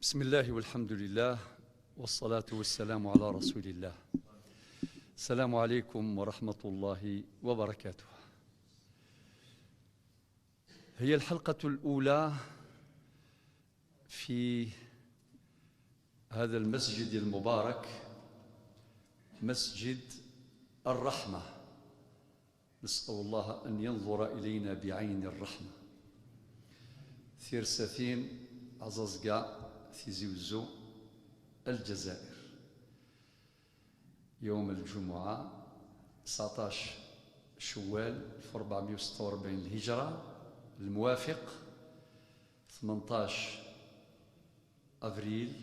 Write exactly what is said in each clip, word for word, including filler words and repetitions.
بسم الله والحمد لله والصلاة والسلام على رسول الله. السلام عليكم ورحمة الله وبركاته. هي الحلقة الأولى في هذا المسجد المبارك، مسجد الرحمة. نسأل الله أن ينظر إلينا بعين الرحمة. Tirsatin Aẓazga, Tizi Uzzu, الجزائر. يوم الجمعة تسعطاش شوال ألف وأربعمية وستة وأربعين الهجرة، الموافق ثمنطاش أفريل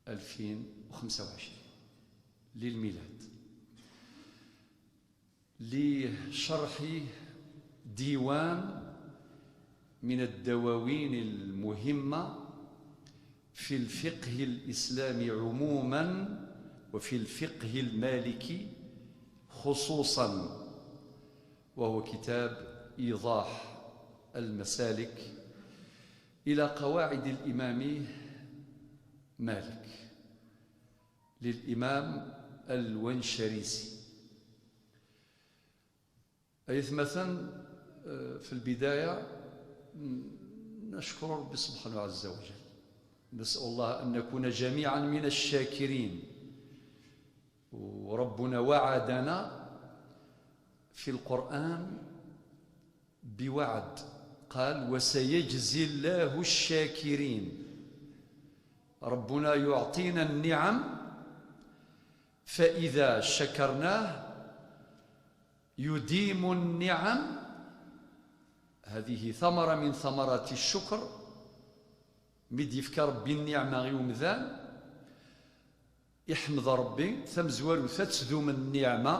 ألفين وخمسة وعشرين للميلاد، لشرح ديوان من الدواوين المهمة في الفقه الإسلامي عموما وفي الفقه المالكي خصوصا، وهو كتاب إيضاح المسالك إلى قواعد الإمام مالك للإمام الونشريسي. أيثمثا، آه، في البداية، ن-، نشكر ربي سبحانه عز وجل، نسأل الله أن نكون جميعا من الشاكرين. وربنا وعدنا في القرآن بوعد، قال: "وسيجزي الله الشاكرين". ربنا يعطينا النعم، فإذا شكرناه يديم النعم. هذه ثمرة من ثمرات الشكر. Mi d-yefka Rebbi nniɛma i umdan, iḥmed Rebbi, tamezwarut ad tdum nniɛma,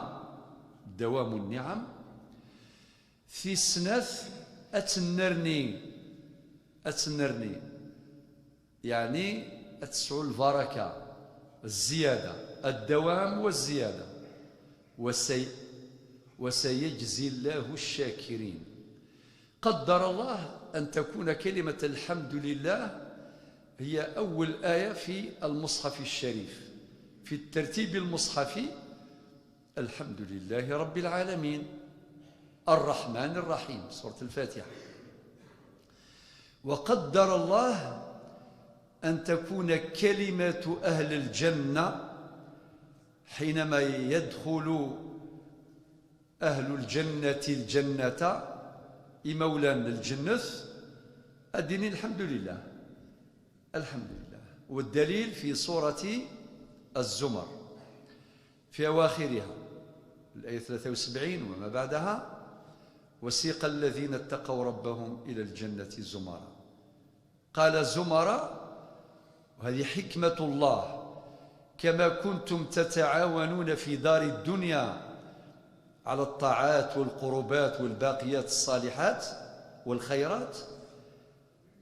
دوام النعم. Tis snat, ad tennerni, ad tennerni, yeɛni ad tesɛu lbaraka, الزيادة، الدوام والزيادة. وسي-، وسيجزي الله الشاكرين. قدر الله أن تكون كلمة الحمد لله هي أول آية في المصحف الشريف، في الترتيب المصحفي: الحمد لله رب العالمين، الرحمن الرحيم، سورة الفاتحة. وقدر الله أن تكون كلمة أهل الجنة حينما يدخل أهل الجنة الجنة، imawlan n lǧennet, ad d-inin: "الحمد لله، الحمد لله". والدليل في سورة الزمر، في أواخرها، الآية ثلاثة وسبعين وما بعدها: "وسيق الذين اتقوا ربهم إلى الجنة زمرا". قال زمرا، وهذه حكمة الله: "كما كنتم تتعاونون في دار الدنيا على الطاعات والقربات والباقيات الصالحات والخيرات،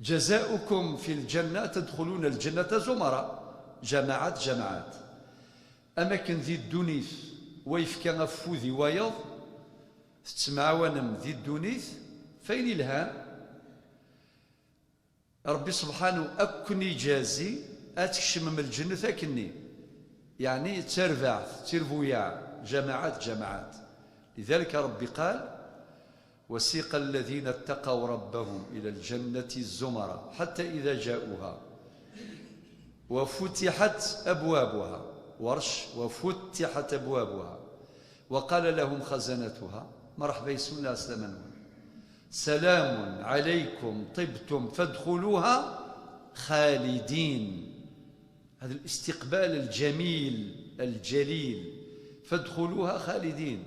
جزاؤكم في الجنة، تدخلون الجنة زمرا". جماعات، جماعات. Am akken di ddunit wa yefka afud i wayeḍ, tettemɛawanem di ddunit f ayen ilhan. Ṛebbi subḥanu ad ken-ijazi, ad tkecmem lǧennet akkenni. Yeɛni d tarbaɛt, d tirbuyaɛ, jamaɛat, jamaɛat. لذلك ربي قال: "وسيق الذين اتقوا ربهم إلى الجنة زمرا حتى إذا جاءوها وفتحت أبوابها". Warec: "وفتحت أبوابها وقال لهم خزنتها". Mṛeḥba yes-wen, lɛeslama-nwen. "سلام عليكم طبتم فادخلوها خالدين". هذا الاستقبال الجميل الجليل: "فادخلوها خالدين".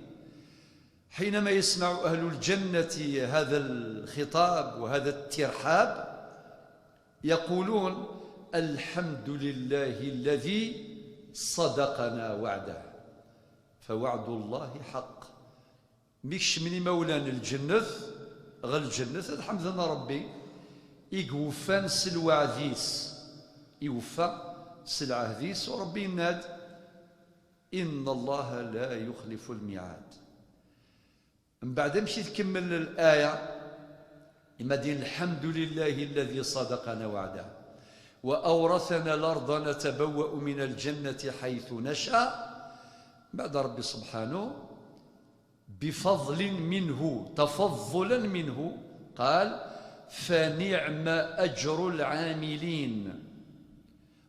حينما يسمع أهل الجنة هذا الخطاب وهذا الترحاب، يقولون: "الحمد لله الذي صدقنا وعده، فوعد الله حق". Mi kecmen imawlan lǧennet, ɣer lǧennet, ad ḥemden Ṛebbi i iweffan s lweɛd-is, iweffa s lɛehd-is, u Ṛebbi yenna-d: "إن الله لا يخلف الميعاد". Mbeɛd, amek i tkemmel laya? Ima din: "الحمد لله الذي صدقنا وعده". وأورثنا الأرض نتبوأ من الجنة حيث نشاء. بعد ربي سبحانه بفضل منه، تفضلا منه، قال: فنعم أجر العاملين.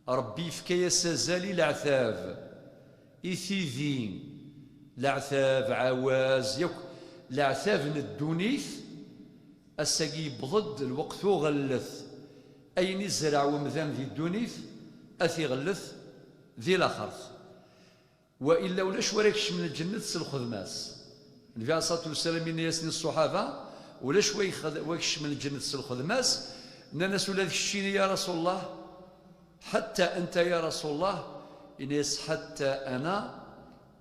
Ṛebbi yefka-yas azal i leɛtab, i tidi, leɛtab, ɛawaz, yakk leɛtab n ddunit. Ass-agi yewweḍ-d lweqt uɣellet. Ayen izreɛ umdan di ddunit, ad t-iɣellet di laxert. Wa illa ulac wara ikecmen lǧennet s lxedma-s. Nnbi ɛalayhi ṣṣalatu wassalam yenna-yasen i ṣṣuḥaba: "Ulac wa ixed-, wa ikecmen lǧennet s lxedma-s?" Nnan-as: "Ula d keččini ya Rasulullah." "Ḥatta anta ya Rasulullah?" Yenna-yas: "Ḥatta ana,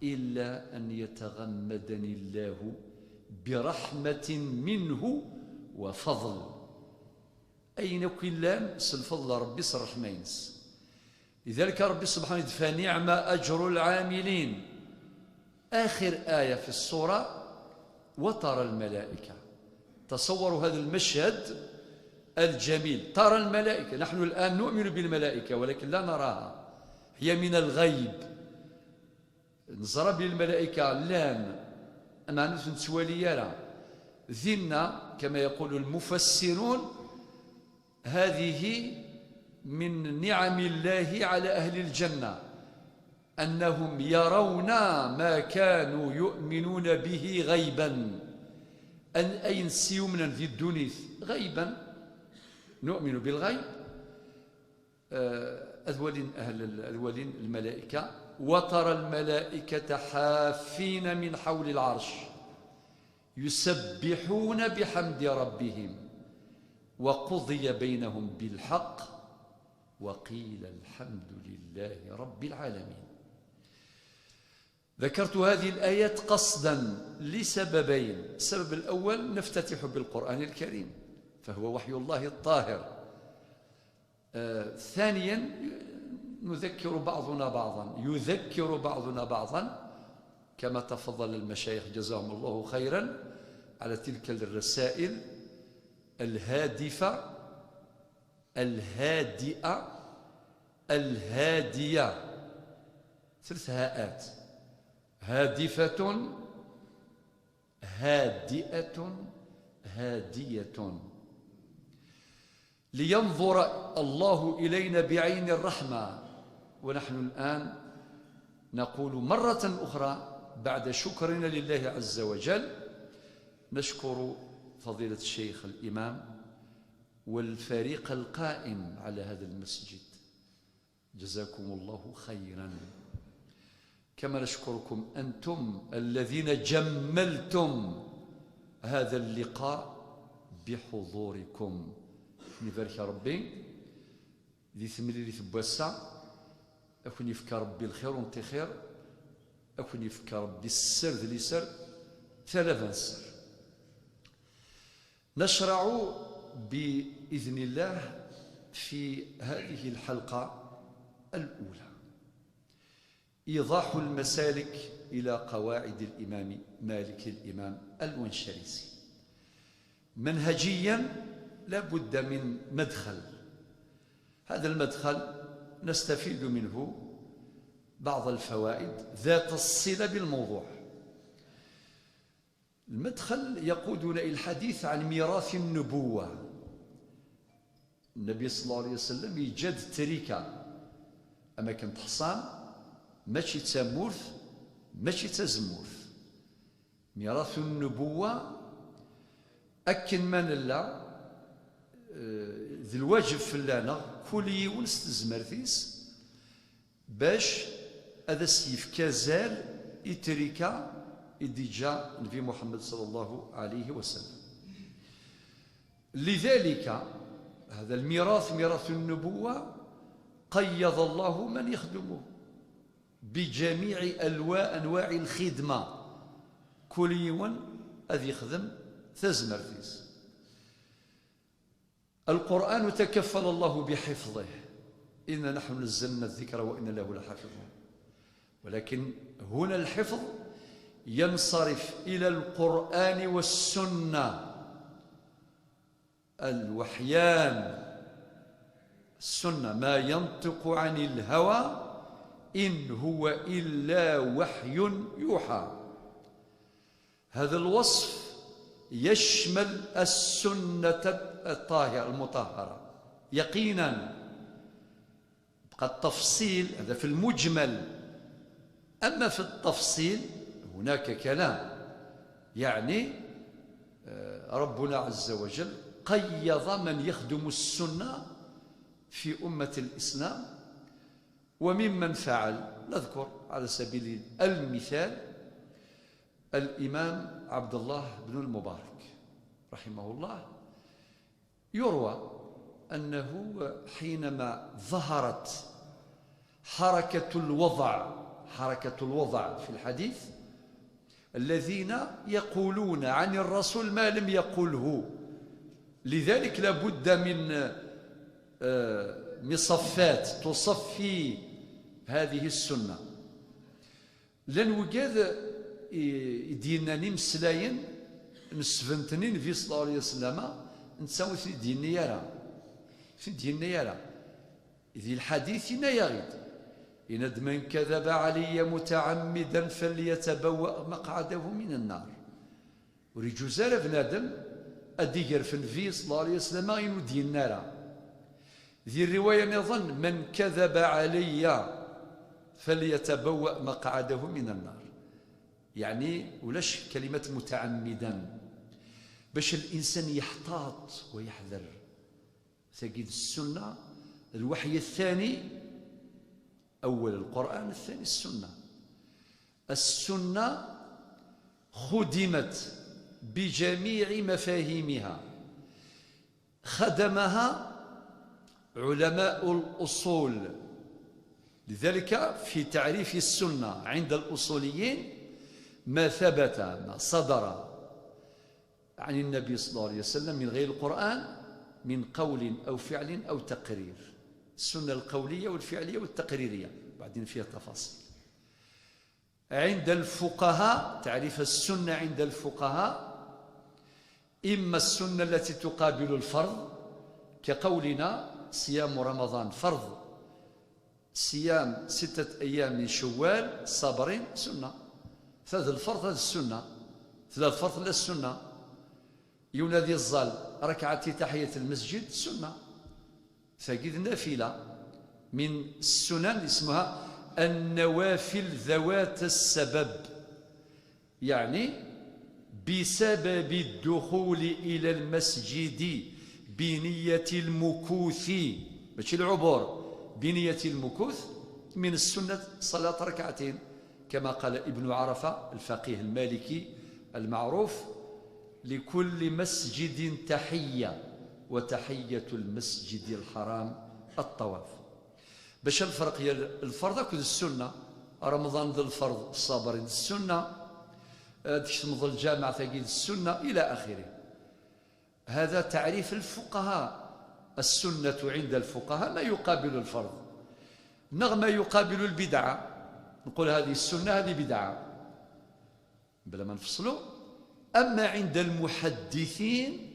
illa an yataɣammadani Llahu biraḥmatin minhu wa faḍl." Ayen akk illan s lfeḍl n Ṛebbi, s ṛṛeḥma-ines. Lidalika Ṛebbi subḥanahu wa taɛala: "Fa niɛma aǧru lɛamilin." Axir aya fi ṣṣura: "Wa tara lmalaika." Taṣawwaru hada lmacad aljamil. Tara lmalaika. Naḥnu l'an nu'minu bilmalaika, walakin la naraha. Hiya min lɣayb. Neẓra belli lmalayika llan, meɛna ur ten-nettwali ara. Dinna, kama yaqulu lmufassirun, hadihi min niɛami Llahi ɛala ahli lǧanna, annahum yarawna ma kanu yu'minuna bihi ɣayban. An-, ayen s yumnen di ddunit ɣayban, nu'minu bilɣayb, Eh, ad walin ahl-, ad walin lmalayika. Wa tara lmalaikata ḥaffina min ḥawli lɛarc, yusabbihuna biḥamdi rabbihim, wa qudiya baynahum bilḥaq, wa qila alḥamdu lillahi rabbil ɛalamin. ذكرت هذه الآيات قصدا لسببين. السبب الأول: نفتتح بالقرآن الكريم، فهو وحي الله الطاهر. آه، ثانيا، نذكر بعضنا بعضا، يذكر بعضنا بعضا، كما تفضل المشايخ جزاهم الله خيرا على تلك الرسائل الهادفة، الهادئة، الهادية. ثلاث هاءات: هادفة، هادئة، هادية. لينظر الله إلينا بعين الرحمة. ونحن الآن نقول مرة أخرى بعد شكرنا لله عز وجل، نشكر فضيلة الشيخ الإمام والفريق القائم على هذا المسجد، جزاكم الله خيرا، كما نشكركم أنتم الذين جملتم هذا اللقاء بحضوركم. Ad ken-ibarek Ṛebbi di temlilit n wass-a, ad ken-yefk Ṛebbi lxir u n tixir, ad ken-yefk Ṛebbi sser d liser, talaba n sser. نشرع بإذن الله في هذه الحلقة الأولى، إيضاح المسالك إلى قواعد الإمام مالك الإمام الونشريسي. منهجيا لا بد من مدخل. هذا المدخل نستفيد منه بعض الفوائد ذات الصلة بالموضوع. المدخل يقودنا إلى الحديث عن ميراث النبوة. النبي صلى الله عليه وسلم yeǧǧa-d ttrika, ama kan teḥṣan, mačči d tamurt, mačči d tazemmurt. Mirath n-nubuwa, akken ma nella, eh, d lwajeb fell-aneɣ, kul yiwen s tezmert-is, bac ad as-yefk azal i ttrika i d-iǧǧa Nnbi Muḥemmed ṣalla Llahu ɛalayhi wa sallam. لذلك هذا الميراث، ميراث النبوة، قيض الله من يخدمه بجميع ألوا-، أنواع الخدمة. Kul yiwen ad yexdem tazmert-is. القرآن تكفل الله بحفظه، إنا نحن نزلنا الذكر وإنا له لحافظون. ولكن هنا الحفظ ينصرف إلى القرآن والسنة، الوحيان، السنة ما ينطق عن الهوى إن هو إلا وحي يوحى. هذا الوصف يشمل السنة الطاهرة المطهرة يقينا. بقى التفصيل هذا في المجمل، أما في التفصيل هناك كلام. يعني، آه، ربنا عز وجل قيض من يخدم السنة في أمة الإسلام، وممن فعل نذكر على سبيل المثال الإمام عبد الله بن المبارك رحمه الله. يروى أنه حينما ظهرت حركة الوضع، حركة الوضع في الحديث، الذين يقولون عن الرسول ما لم يقله، لذلك لابد من، آه، مصفات تصفي هذه السنة. Llan wigad i, i d-yennan imeslayen nesbent-nni Nnbi صلى الله عليه وسلم, netta ur ten-id-yenni ara. Ur ten-id-yenni ara. Di lḥadit yenna-yaɣ-id, yenna-d: "من كذب علي متعمدا فليتبوأ مقعده من النار." Ur iǧuz ara bnadem ad d-iger f Nnbi صلى الله عليه وسلم ayen ur d-yenni ara. Di rriwaya nniḍen: "من كذب علي فليتبوأ مقعده من النار." Yeɛni ulac kalimat متعمدا, bac الإنسان يحتاط ويحذر. Tagi d السنة, الوحي الثاني، أول القرآن، الثاني السنة. السنة خدمت بجميع مفاهيمها، خدمها علماء الأصول. لذلك في تعريف السنة عند الأصوليين ما ثبت، ما صدر عن النبي صلى الله عليه وسلم من غير القرآن، من قول أو فعل أو تقرير. السنة القولية والفعلية والتقريرية، بعدين فيها تفاصيل. عند الفقهاء، تعريف السنة عند الفقهاء: إما السنة التي تقابل الفرض، كقولنا: "صيام رمضان فرض، صيام ستة أيام من شوال صابرين سنة". هذا الفرض، هذا السنة. هذا الفرض لا السنة. ينادي الزال ركعتي تحية المسجد سنة. Tagi d nafila من السنن, اسمها النوافل ذوات السبب. يعني بسبب الدخول إلى المسجد بنية المكوث, ماشي العبور, بنية المكوث, من السنة صلاة ركعتين، كما قال ابن عرفة الفقيه المالكي المعروف: "لكل مسجد تحية، وتحية المسجد الحرام الطواف". Bac ad nferq ger lferḍ akked ssunna. Remḍan d lferḍ, ṣṣaber d ssunna, ad tketmeḍ lǧameɛ-agi d ssunna, ila axiri. هذا تعريف الفقهاء. السنة عند الفقهاء ما يقابل الفرض، نغ ما يقابل البدعة. نقول هذه السنة، هذه بدعة. بلا ما نفصلوا. أما عند المحدثين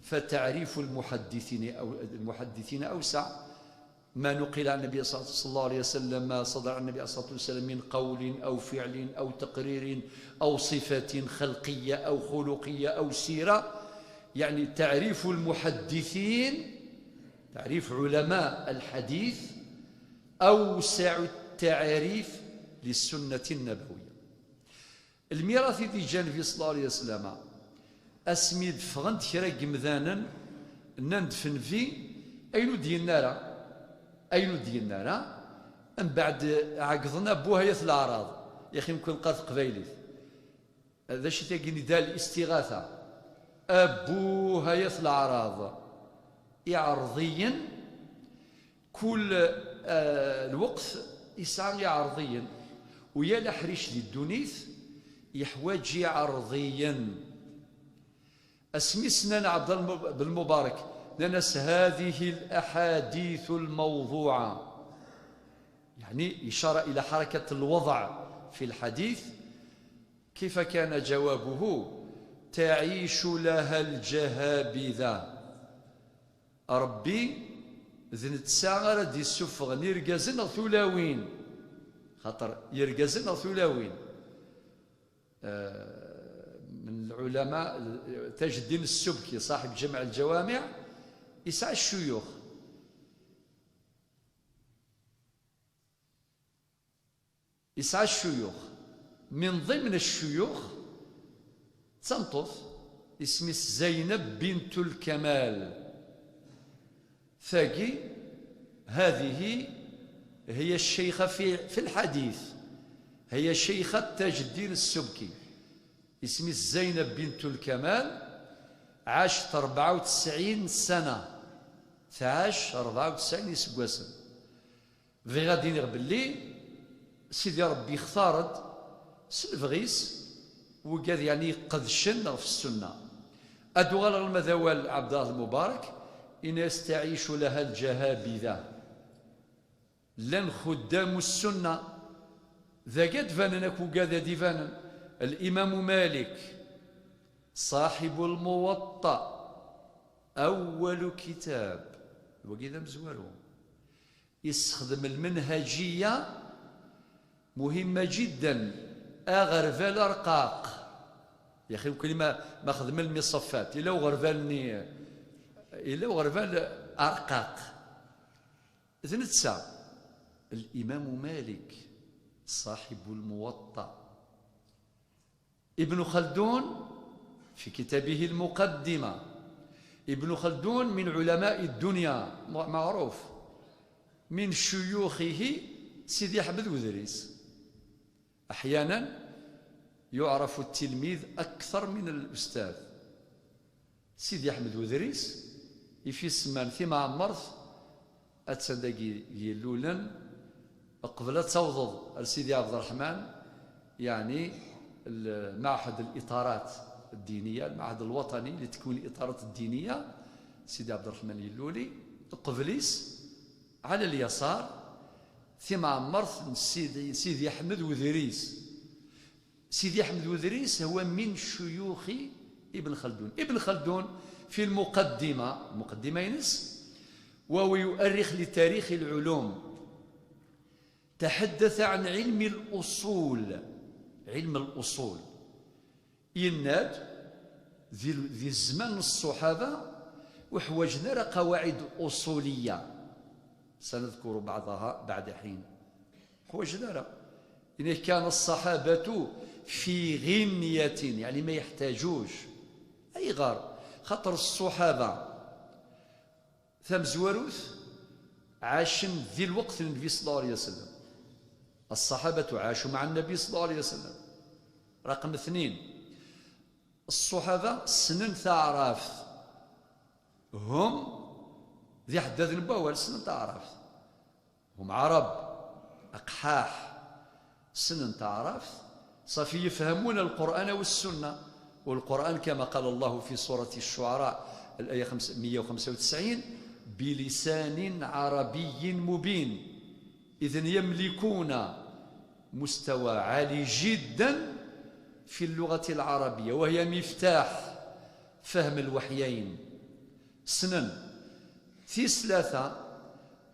فتعريف المحدثين أو المحدثين أوسع. ما نقل عن النبي صلى الله عليه وسلم، ما صدر عن النبي عليه الصلاة والسلام من قول أو فعل أو تقرير أو صفة خلقية أو خلقية أو سيرة، يعني تعريف المحدثين، تعريف علماء الحديث أوسع التعريف للسنة النبوية. Lmirat i d-yeǧǧa Nnbi صلى الله عليه وسلم, asmi d-ffɣen-d kra n yemdanen, nnan-d f Nnbi ayen ur d-yenni ara, ayen ur d-yenni ara, mbeɛd ɛeggḍen: "A Buh ay at leɛraḍ", yaxi mkul qqar teqbaylit. D acu tagi nida al-istighatha? "A Buh ay at leɛraḍ", Iɛerḍiyen, kul, eh, lweqt yesɛa iɛerḍiyen, u yal aḥric di ddunit yeḥwaǧ iɛerḍiyen. Asmi s-nnan Ɛebdal Mu-, Belmubarek, nnan-as: "هذه الأحاديث الموضوعة". يعني إشارة إلى حركة الوضع في الحديث. كيف كان جوابه؟ "تعيش لها الجهابذة". Ṛebbi D netta ara d-issufɣen irgazen neɣ tulawin. Xaṭer irgazen neɣ tulawin, eh, من العلماء, Tajeddin Ssubki, صاحب جمع الجوامع, yesɛa ccuyux. Yesɛa ccuyux. من ضمن الشيوخ, d tameṭṭut, isem-is Zeynab bint Lkamal. Tagi, هذه هي الشيخة في, في الحديث. هي شيخة تاج الدين السبكي. Isem-is Zeynab bint Lkamal, عاشت أربعة وتسعين سنة. Tɛac rebɛa u tesɛin iseggasen. Bɣiɣ ad d-iniɣ belli Sidi Ṛebbi yextar-d s lebɣi-s wigad, yeɛni, iqedcen ɣef ssunna. Ad uɣaleɣ alma d awal Ɛebdallah Lmubarak, yenna-yas: تعيش لها الجهابذة. Llan xuddam ssunna. Dagi ad d-banen akk wigad ad d-ibanen. Limamu Malik, صاحب الموطأ، أول كتاب, wagi d amezwaru. Yessexdem lmenhajiya muhimma jiddan, aɣerbal arqaq. Yaxi, wekli ma, ma xedmen lmiṣaffat, yella uɣerbal-nni, yella uɣerbal arqaq. D netta, Limamu Malik, صاحب الموطأ. ابن خلدون في كتابه المقدمة. ابن خلدون من علماء الدنيا، م-، معروف. من شيوخه سيدي أحمد ودريس. أحيانا يعرف التلميذ أكثر من الأستاذ. Sidi Ḥmed Udris, ifi semman timɛemmert, attan dagi Yillulen, qbel ad tawḍeḍ ar Sidi Ɛebderreḥman, yeɛni lmaɛhed, الإطارات الدينية, lmaɛhed lwaṭani li tekwin الإطارات الدينية, Sidi Ɛebderreḥman Yilluli, qbel-is, ɛla lyasar, timɛemmert n Sidi, Sidi Ḥmed Udris. Sidi Ḥmed Udris هو من شيوخ ابن خلدون. ابن خلدون في المقدمة, المقدمة-ines, وهو يؤرخ لتاريخ العلوم, تحدث عن علم الأصول, علم الأصول. Yenna-d, di, di zzman n ṣṣuḥaba, ur ḥwaǧen ara قواعد أصولية. سنذكر بعضها بعد حين. Ḥwaǧen ara. Yenna-k كان الصحابة في غنية, yeɛni ma yeḥtaǧuc. Ayɣer? Xaṭer ṣṣuḥaba, tamezwarut, ɛacen di lweqt n Nnbi صلى الله عليه وسلم. الصحابة عاشوا مع النبي صلى الله عليه وسلم. رقم اثنين, ṣṣuḥaba ssnen taɛrabt. Hum d iḥeddaden n wawal, ssnen taɛrabt. هم عرب أقحاح, ssnen taɛrabt, صافي, يفهمون القرآن والسنة. والقرآن كما قال الله في سورة الشعراء, الآية خمسمية وخمسة وتسعين: بلسان عربي مبين. إذن يملكون مستوى عالي جدا في اللغة العربية، وهي مفتاح فهم الوحيين. Ssnen. Tis tlata,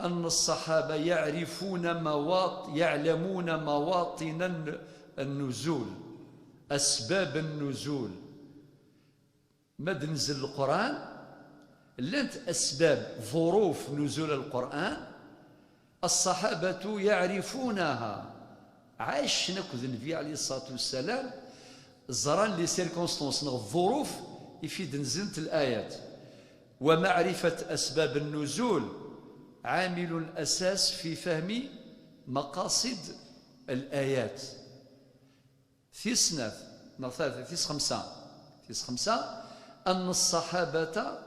أن الصحابة يعرفون مواط-، يعلمون مواطن الن-، النزول، أسباب النزول. Ma d-nzel Leqran, llant أسباب, ظروف نزول القرآن, الصحابة يعرفونها. عاشن akked Nnbi عليه الصلاة والسلام, ẓran les circonstances neɣ الظروف ifi d-nzlent الآيات. ومعرفة أسباب النزول عامل أساس في فهم مقاصد الآيات. Tis snat, neɣ ta-, tis xemsa. Tis xemsa, أن الصحابة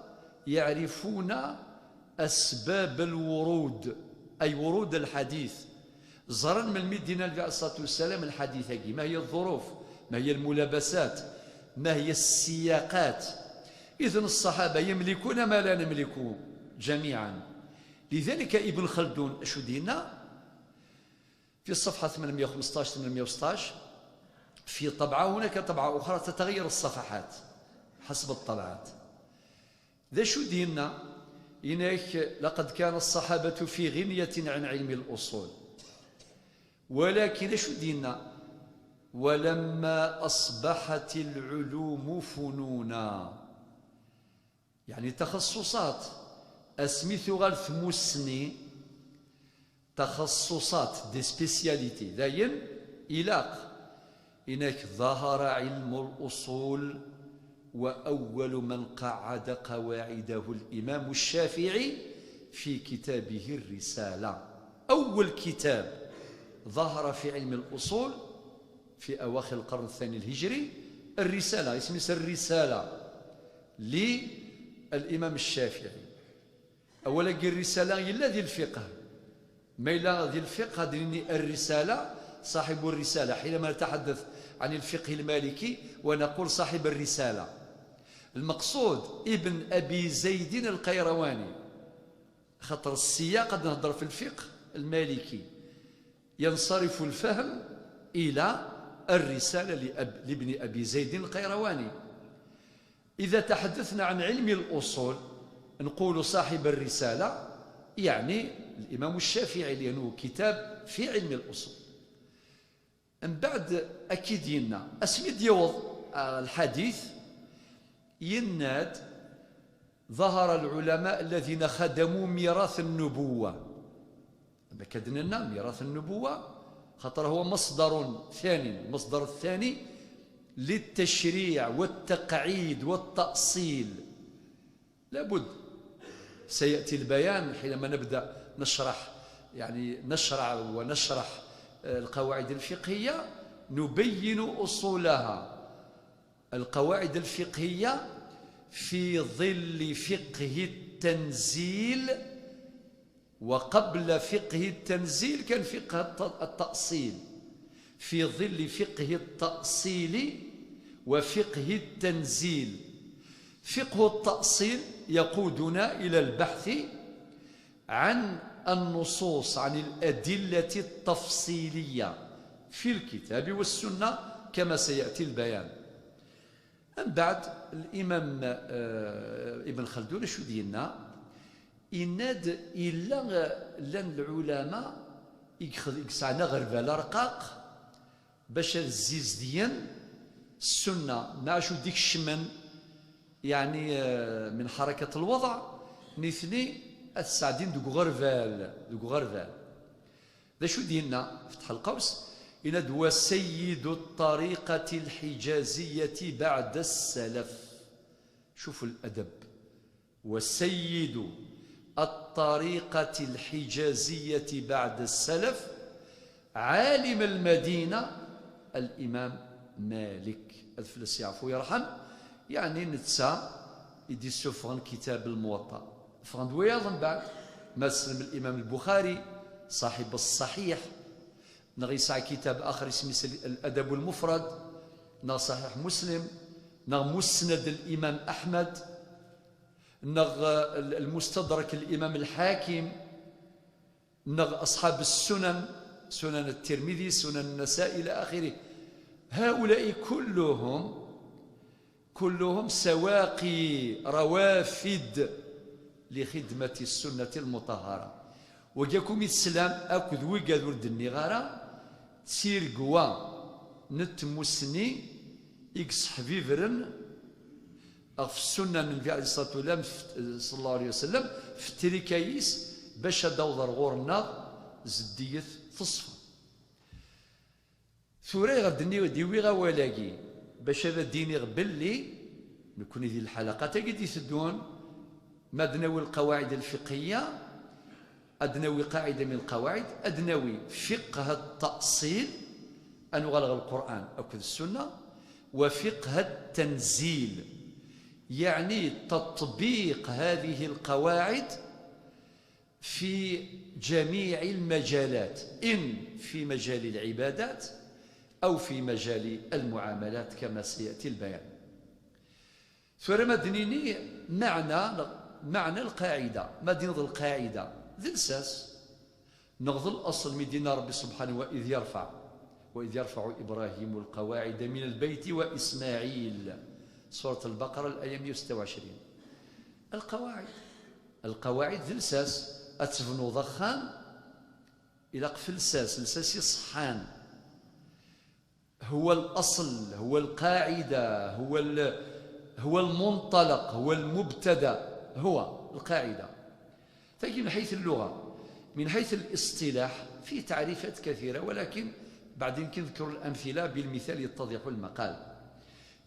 يعرفون أسباب الورود، أي ورود الحديث. Ẓran melmi d-yenna Nnbi عليه الصلاة والسلام الحديث-agi, ما هي الظروف، ما هي الملابسات، ما هي السياقات. إذن الصحابة يملكون ما لا نملك جميعا. لذلك ابن خلدون, acu d-yenna? في الصفحة ثمنمية وخمسطاش، ثمنمية وسطاش، في طبعة، هناك طبعة أخرى تتغير الصفحات حسب الطبعات. D acu d-yenna? Yenna-k: لقد كان الصحابة في غنية عن علم الأصول. Walakin acu d-yenna? ولما أصبحت العلوم فنونا. Yeɛni taxeṣṣuṣat, asmi tuɣal tmussni, taxeṣṣuṣat, des spécialités, dayen ilaq. Yenna-k: ظهر علم الأصول، وأول من قعد قواعده الإمام الشافعي في كتابه الرسالة. أول كتاب ظهر في علم الأصول في أواخر القرن الثاني الهجري، الرسالة، اسم الرسالة للإمام الشافعي. Awal-agi الرسالة yella di lfiqh. Ma yella di lfiqh, ad nini الرسالة، صاحب الرسالة، حينما نتحدث عن الفقه المالكي ونقول صاحب الرسالة، المقصود ابن أبي زيد القيرواني. خاطر السياق قد نهضر في الفقه المالكي، ينصرف الفهم إلى الرسالة لأب-، لابن أبي زيد القيرواني. إذا تحدثنا عن علم الأصول، نقول صاحب الرسالة، يعني الإمام الشافعي، لأنه كتاب في علم الأصول. من بعد أكيد ينا، أسمي ديوض، آه، الحديث، يناد: ظهر العلماء الذين خدموا ميراث النبوة. أما كدننا ميراث النبوة، خاطر هو مصدر ثاني، المصدر الثاني للتشريع والتقعيد والتأصيل. لابد سيأتي البيان حينما نبدأ نشرح، يعني نشرع ونشرح، آه، القواعد الفقهية، نبين أصولها. القواعد الفقهية في ظل فقه التنزيل، وقبل فقه التنزيل كان فقه الت-، التأصيل، في ظل فقه التأصيل وفقه التنزيل. فقه التأصيل يقودنا إلى البحث عن النصوص، عن الأدلة التفصيلية في الكتاب والسنة كما سيأتي البيان. من بعد الإمام، آه، ابن خلدون شو دينا؟ يناد إلا لن العلماء يكسعنا غربال رقاق باش الزيزديين السنة مع شو ديك الشمن، يعني، آه، من حركة الوضع، نثني السعدين دوك غربال، دوك غربال. ذا شو دينا؟ فتح القوس، يناد: "وسيد الطريقة الحجازية بعد السلف". شوفوا الأدب. "وسيد الطريقة الحجازية بعد السلف عالم المدينة الإمام مالك". هذا فلاس يعفو يرحم، يعني نتسا يدي السفغن كتاب الموطأ. فغن دوياض من بعد ما سلم الإمام البخاري صاحب الصحيح، نغ يسعى كتاب آخر اسمه الأدب المفرد، نغ صحيح مسلم، نغ مسند الإمام أحمد، نغ المستدرك الإمام الحاكم، نغ أصحاب السنن، سنن الترمذي، سنن النسائي إلى آخره. هؤلاء كلهم، كلهم سواقي روافد لخدمة السنة المطهرة. وجاكم السلام أكد ويقاد ولد النغارة، تسير قوا نتمسني إكس حبيبرن أغف السنة من النبي عليه الصلاة والسلام، صلى الله عليه وسلم، في التريكايس باش أدوض غورنا زدية تصفى. ثوري غدني ديوي غوالي باش هذا ديني غبلي نكون ذي الحلقات قد يسدون ما دناوي القواعد الفقهية، أدناوي قاعدة من القواعد، أدناوي فقه التأصيل، أنغلغ القرآن أكد السنة، وفقه التنزيل، يعني تطبيق هذه القواعد في جميع المجالات، إن في مجال العبادات أو في مجال المعاملات كما سيأتي البيان. ثورة مدنيني معنى، معنى القاعدة، مدينة القاعدة ذي الساس. نغض الأصل مدينة ربي سبحانه: "وإذ يرفع، وإذ يرفع إبراهيم القواعد من البيت وإسماعيل". سورة البقرة، الآية مية وستة وعشرين. القواعد Lqawaɛid d lsas. Ad tebnuḍ axxam, ilaq f lsas, lsas iṣeḥḥan. هو الأصل، هو القاعدة، هو ال-، هو المنطلق، هو المبتدأ، هو القاعدة. تجي من حيث اللغة، من حيث الاصطلاح في تعريفات كثيرة، ولكن بعدين كنذكر الأمثلة بالمثال يتضح المقال.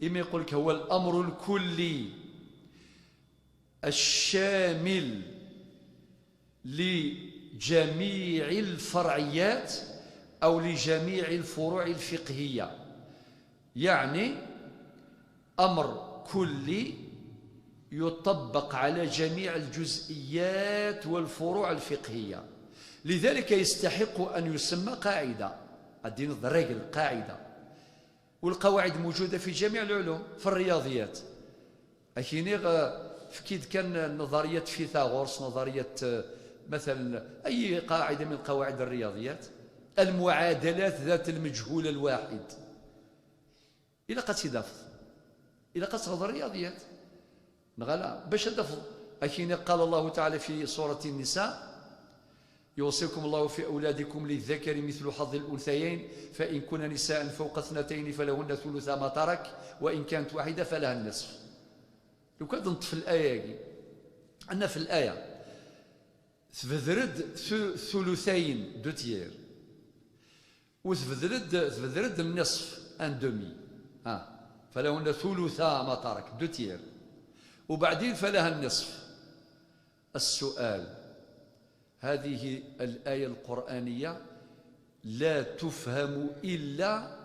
إما يقول لك هو الأمر الكلي الشامل لجميع الفرعيات أو لجميع الفروع الفقهية، يعني أمر كلي يطبق على جميع الجزئيات والفروع الفقهية، لذلك يستحق أن يسمى قاعدة. الدين الرجل قاعدة، والقواعد موجودة في جميع العلوم، في الرياضيات. أكيني غ-، فكيد كان نظرية فيثاغورس، نظرية، آه، مثلا أي قاعدة من قواعد الرياضيات، المعادلات ذات المجهول الواحد. إلا قد تدافض، إلا قد تغض الرياضيات، نغلا باش تدافض. أكيني قال الله تعالى في سورة النساء: يوصيكم الله في أولادكم للذكر مثل حظ الأنثيين، فإن كن نساء فوق اثنتين فلهن ثلثا ما ترك، وإن كانت واحدة فلها النصف. لو كان نطف الآية هاكي، عندنا في الآية تبذرد ث-، ثلثين، دو تيير، وتبذرد، تبذرد النصف، ان دومي. ها، فلهن ثلثا ما ترك، دو تيير، وبعدين فلها النصف. السؤال: هذه الآية القرآنية لا تفهم إلا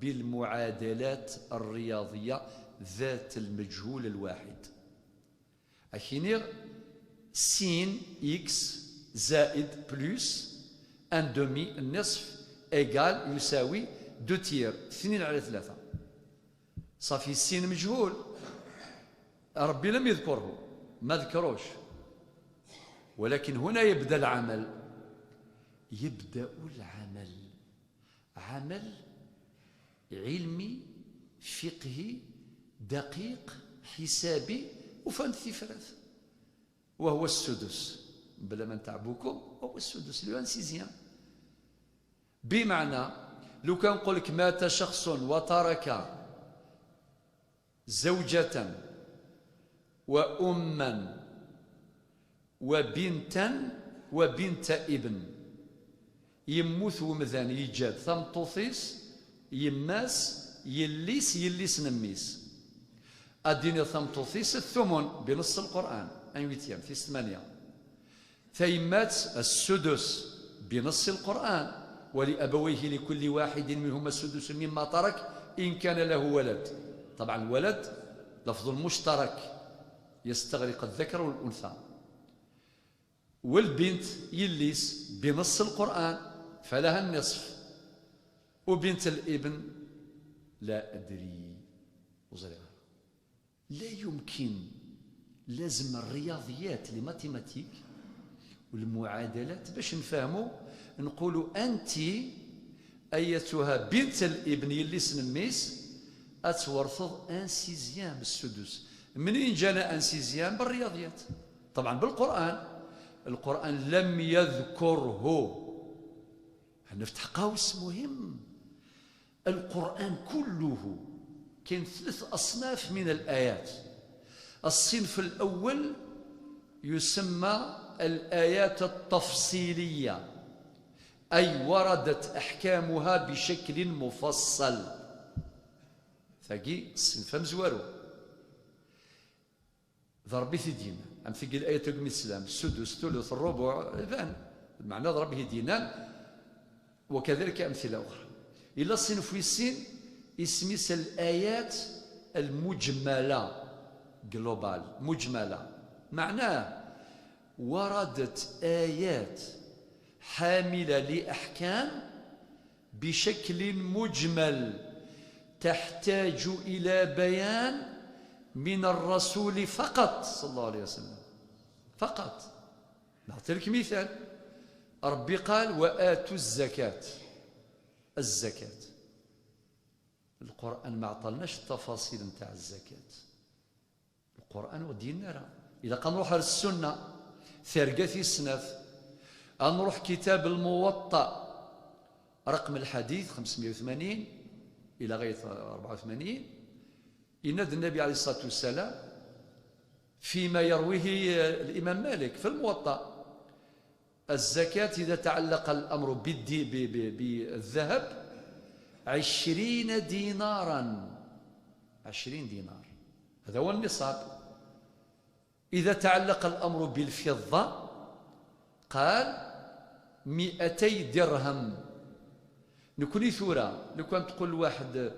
بالمعادلات الرياضية ذات المجهول الواحد. أكينيغ سين إكس زائد بلوس ان دومي، النصف، إيكال، يساوي دو تيير، اثنين على ثلاثة. صافي، السين مجهول، ربي لم يذكره، ما ذكروش. ولكن هنا يبدأ العمل، يبدأ العمل، عمل علمي، فقهي، دقيق، حسابي، وفهمت ثفرات، وهو السدس. بلا ما نتعبوكم، هو السدس، لو ان سيزيام. بمعنى، لو كان نقول لك مات شخص وترك زوجة وأما وبنتا وبنت ابن، يموت ومدان يجاد ثمطوثيس، يماس، يليس، يليس نميس. أديني ثمطوثيس الثمن بنص القرآن، ان ويتيام، في ثمانية. Tayemmat السدس بنص القرآن: ولأبويه لكل واحد منهما السدس مما ترك إن كان له ولد. طبعا الولد لفظ مشترك يستغرق الذكر والأنثى. والبنت يليس بنص القرآن فلها النصف، وبنت الابن لا أدري. وزريغ. لا يمكن، لازم الرياضيات، لي ماتيماتيك والمعادلات باش نفهمو، نقولو أنت أيتها بنت الابن يلي سنميس أتورثض ان سيزيام، السدس. منين جانا ان سيزيام؟ بالرياضيات، طبعا بالقرآن. القرآن لم يذكره. نفتح قوس مهم. القرآن كله كاين ثلاث أصناف من الآيات. الصنف الأول يسمى الآيات التفصيلية، أي وردت أحكامها بشكل مفصل. ثاقي الصنف مزوارو. ضربي في دينا. أم ثقل آية الإسلام، السدس، الثلث، الربع، إذن المعنى ضربي دينا. وكذلك أمثلة أخرى. إلا صنف السين، اسميس الآيات المجملة، جلوبال، مجملة. معناه وردت آيات حاملة لأحكام بشكل مجمل تحتاج إلى بيان من الرسول فقط، صلى الله عليه وسلم، فقط. نعطيلك مثال. ربي قال: "وآتوا الزكاة". الزكاة. القرآن ما عطالناش التفاصيل نتاع الزكاة. القرآن ودينا راه. إلا قال نروح على السنة، Targa tis snat. Ad nruḥ kitab Lmuwaṭṭa, raqem lḥadit xemsmeyya u tmanyin ila ɣayet rebɛa u tmanyin. Yenna-d Nnabi ɛalayhi ṣṣalatu wassalam, fima yerwihi, eh, Limam Malik fi Lmuwaṭṭa, الزكاة إذا تعلق الأمر بالدي-، ب-، ب-، بالذهب عشرين دينارا. عشرين دينار. هذا هو النصاب. إذا تعلق الأمر بالفضة، قال: مئتي درهم. Nekni tura, لو كان تقول واحد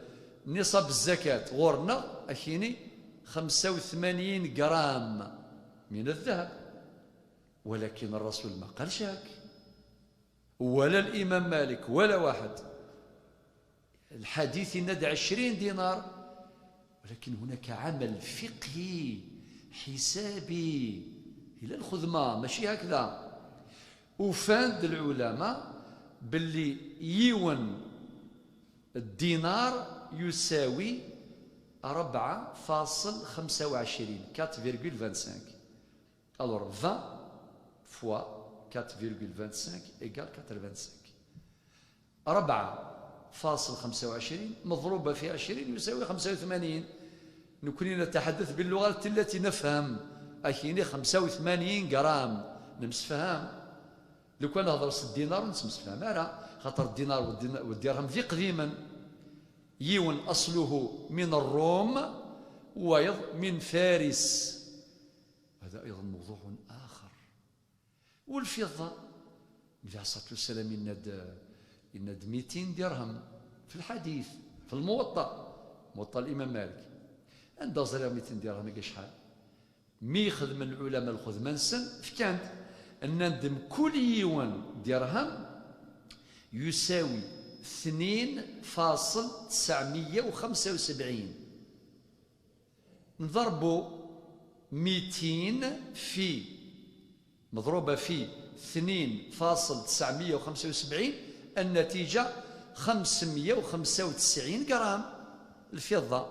نصاب الزكاة غورنا، أكيني خمسة وثمانين غرام من الذهب. ولكن الرسول ما قالش هاك، ولا الإمام مالك، ولا واحد. الحديث يناد عشرين دينار، ولكن هناك عمل فقهي حسابي إلى الخدمة، ماشي هكذا. وفاند العلماء باللي يون الدينار يساوي ربعة فاصل خمسة وعشرين، quatre virgule vingt-cinq. Alors, vingt fois quatre virgule vingt-cinq égale quatre-vingt-cinq. ربعة فاصل خمسة وعشرين مضروبة في عشرين يساوي خمسة وثمانين. نكون نتحدث باللغة التي نفهم. أكيني خمسة وثمانين غرام نمسفهام. لو كان نهضر س الدينار نسمسفهام أرى، خاطر الدينار والدين-، والدرهم ذي قديما. يون أصله من الروم، وايض من فارس. هذا أيضا موضوع آخر. والفضة، النبي عليه الصلاة والسلام يناد، يناد ميتين درهم في الحديث، في الموطأ، موطأ الإمام مالك. عند زرير ميتين درهم يلقى شحال؟ مي خدم العلماء الخدمة نسن، فكانت أن ندم كل يوم درهم يساوي اثنين فاصل تسعمية وخمسة وسبعين. نضربو ميتين في، مضروبة في اثنين فاصل تسعمية وخمسة وسبعين، النتيجة خمسمية وخمسة وتسعين غرام الفضة.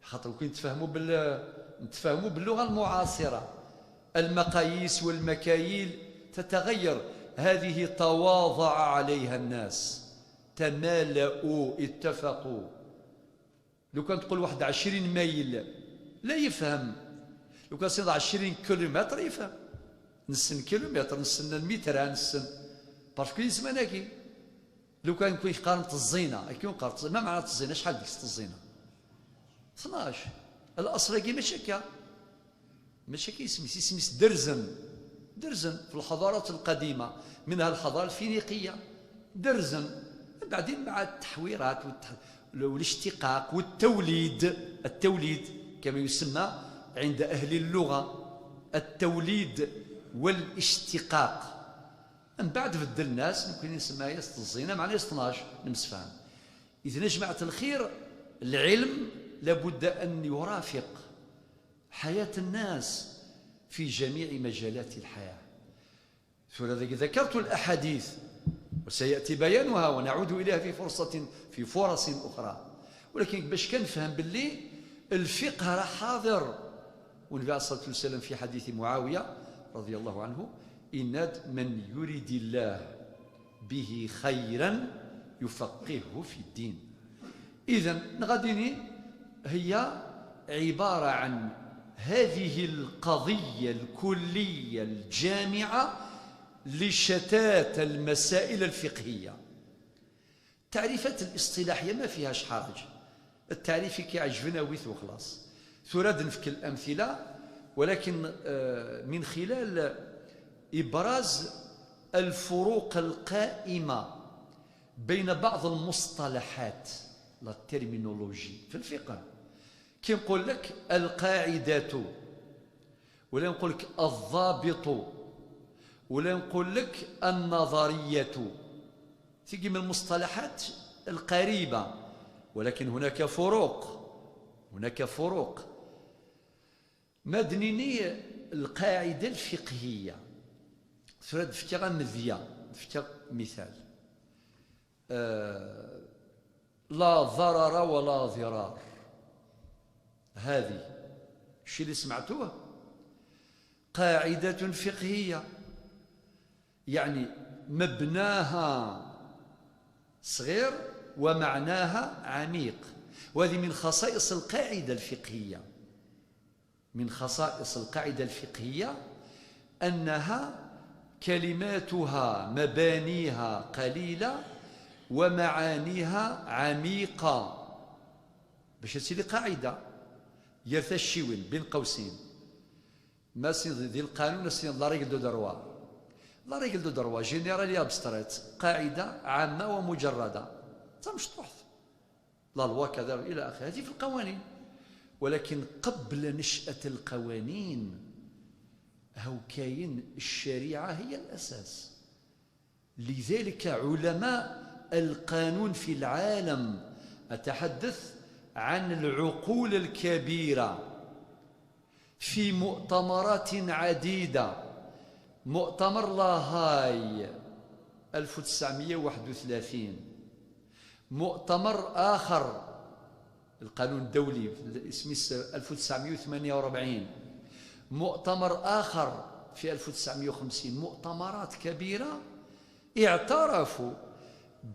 خاطر كي نتفاهموا بال-، نتفاهموا باللغة المعاصرة، المقاييس والمكاييل تتغير. هذه تواضع عليها الناس، تمالؤوا، اتفقوا. لو كان تقول واحد عشرين ميل، لا يفهم. لو كان سيد عشرين كيلومتر يفهم. نسن كيلومتر، نسن المتر، نسن. باسكو يسمى ناكي. لو كان كون يقارن الزينة، كي يقارن الزينة، ما معنى الزينة؟ شحال ديك الزينة؟ اثناش. الأصل كي ماشي هكا. ماشي كيسميس، يسميس درزن. درزن في الحضارات القديمة، منها الحضارة الفينيقية. درزن. بعدين مع التحويرات والتح-، والاشتقاق والتوليد. التوليد كما يسمى عند أهل اللغة، التوليد والاشتقاق. من بعد بدل الناس، ممكن نسمى يا الزينة، معناها اثناش، نمسفهم. إذن يا جماعة الخير، العلم لابد أن يرافق حياة الناس في جميع مجالات الحياة. ثورة ذكرت الأحاديث، وسيأتي بيانها ونعود إليها في فرصة، في فرص أخرى. ولكن باش كنفهم باللي الفقه راه حاضر، والنبي عليه الصلاة والسلام في حديث معاوية رضي الله عنه، إناد: من يرد الله به خيرا يفقهه في الدين. إذن، نغاديني هي عبارة عن هذه القضية الكلية الجامعة لشتات المسائل الفقهية. التعريفات الاصطلاحية ما فيهاش حرج، التعريف كي عجبنا ويث وخلاص. ثورة نفك الأمثلة، ولكن، آه، من خلال إبراز الفروق القائمة بين بعض المصطلحات، la terminologie، في الفقه. كي نقول لك القاعدة، ولا نقول لك الضابط، ولا نقول لك النظرية. تيجي من المصطلحات القريبة، ولكن هناك فروق، هناك فروق. ما دنيني القاعدة الفقهية. ثرا دفكا غا مذيا، دفكا مثال. آه، لا ضرر ولا ضرار. هذه الشيء اللي سمعتوه، قاعدة فقهية، يعني مبناها صغير ومعناها عميق. وهذه من خصائص القاعدة الفقهية، من خصائص القاعدة الفقهية أنها كلماتها، مبانيها قليلة ومعانيها عميقة. باش تسيلي قاعدة، يرثى الشيوين بين قوسين. ما سي دي القانون، سي la règle de droit. La règle de droit générale et abstraite، قاعدة عامة ومجردة، تمشطوحت. La loi كذا إلى آخره، هذه في القوانين. ولكن قبل نشأة القوانين، هو كاين الشريعة هي الأساس. لذلك علماء القانون في العالم، أتحدث عن العقول الكبيرة، في مؤتمرات عديدة، مؤتمر لاهاي ألف وتسعمية وواحد وثلاثين، مؤتمر آخر، القانون الدولي، اسمه ألف وتسعمية وثمانية وأربعين، مؤتمر آخر في ألف وتسعمية وخمسين، مؤتمرات كبيرة اعترفوا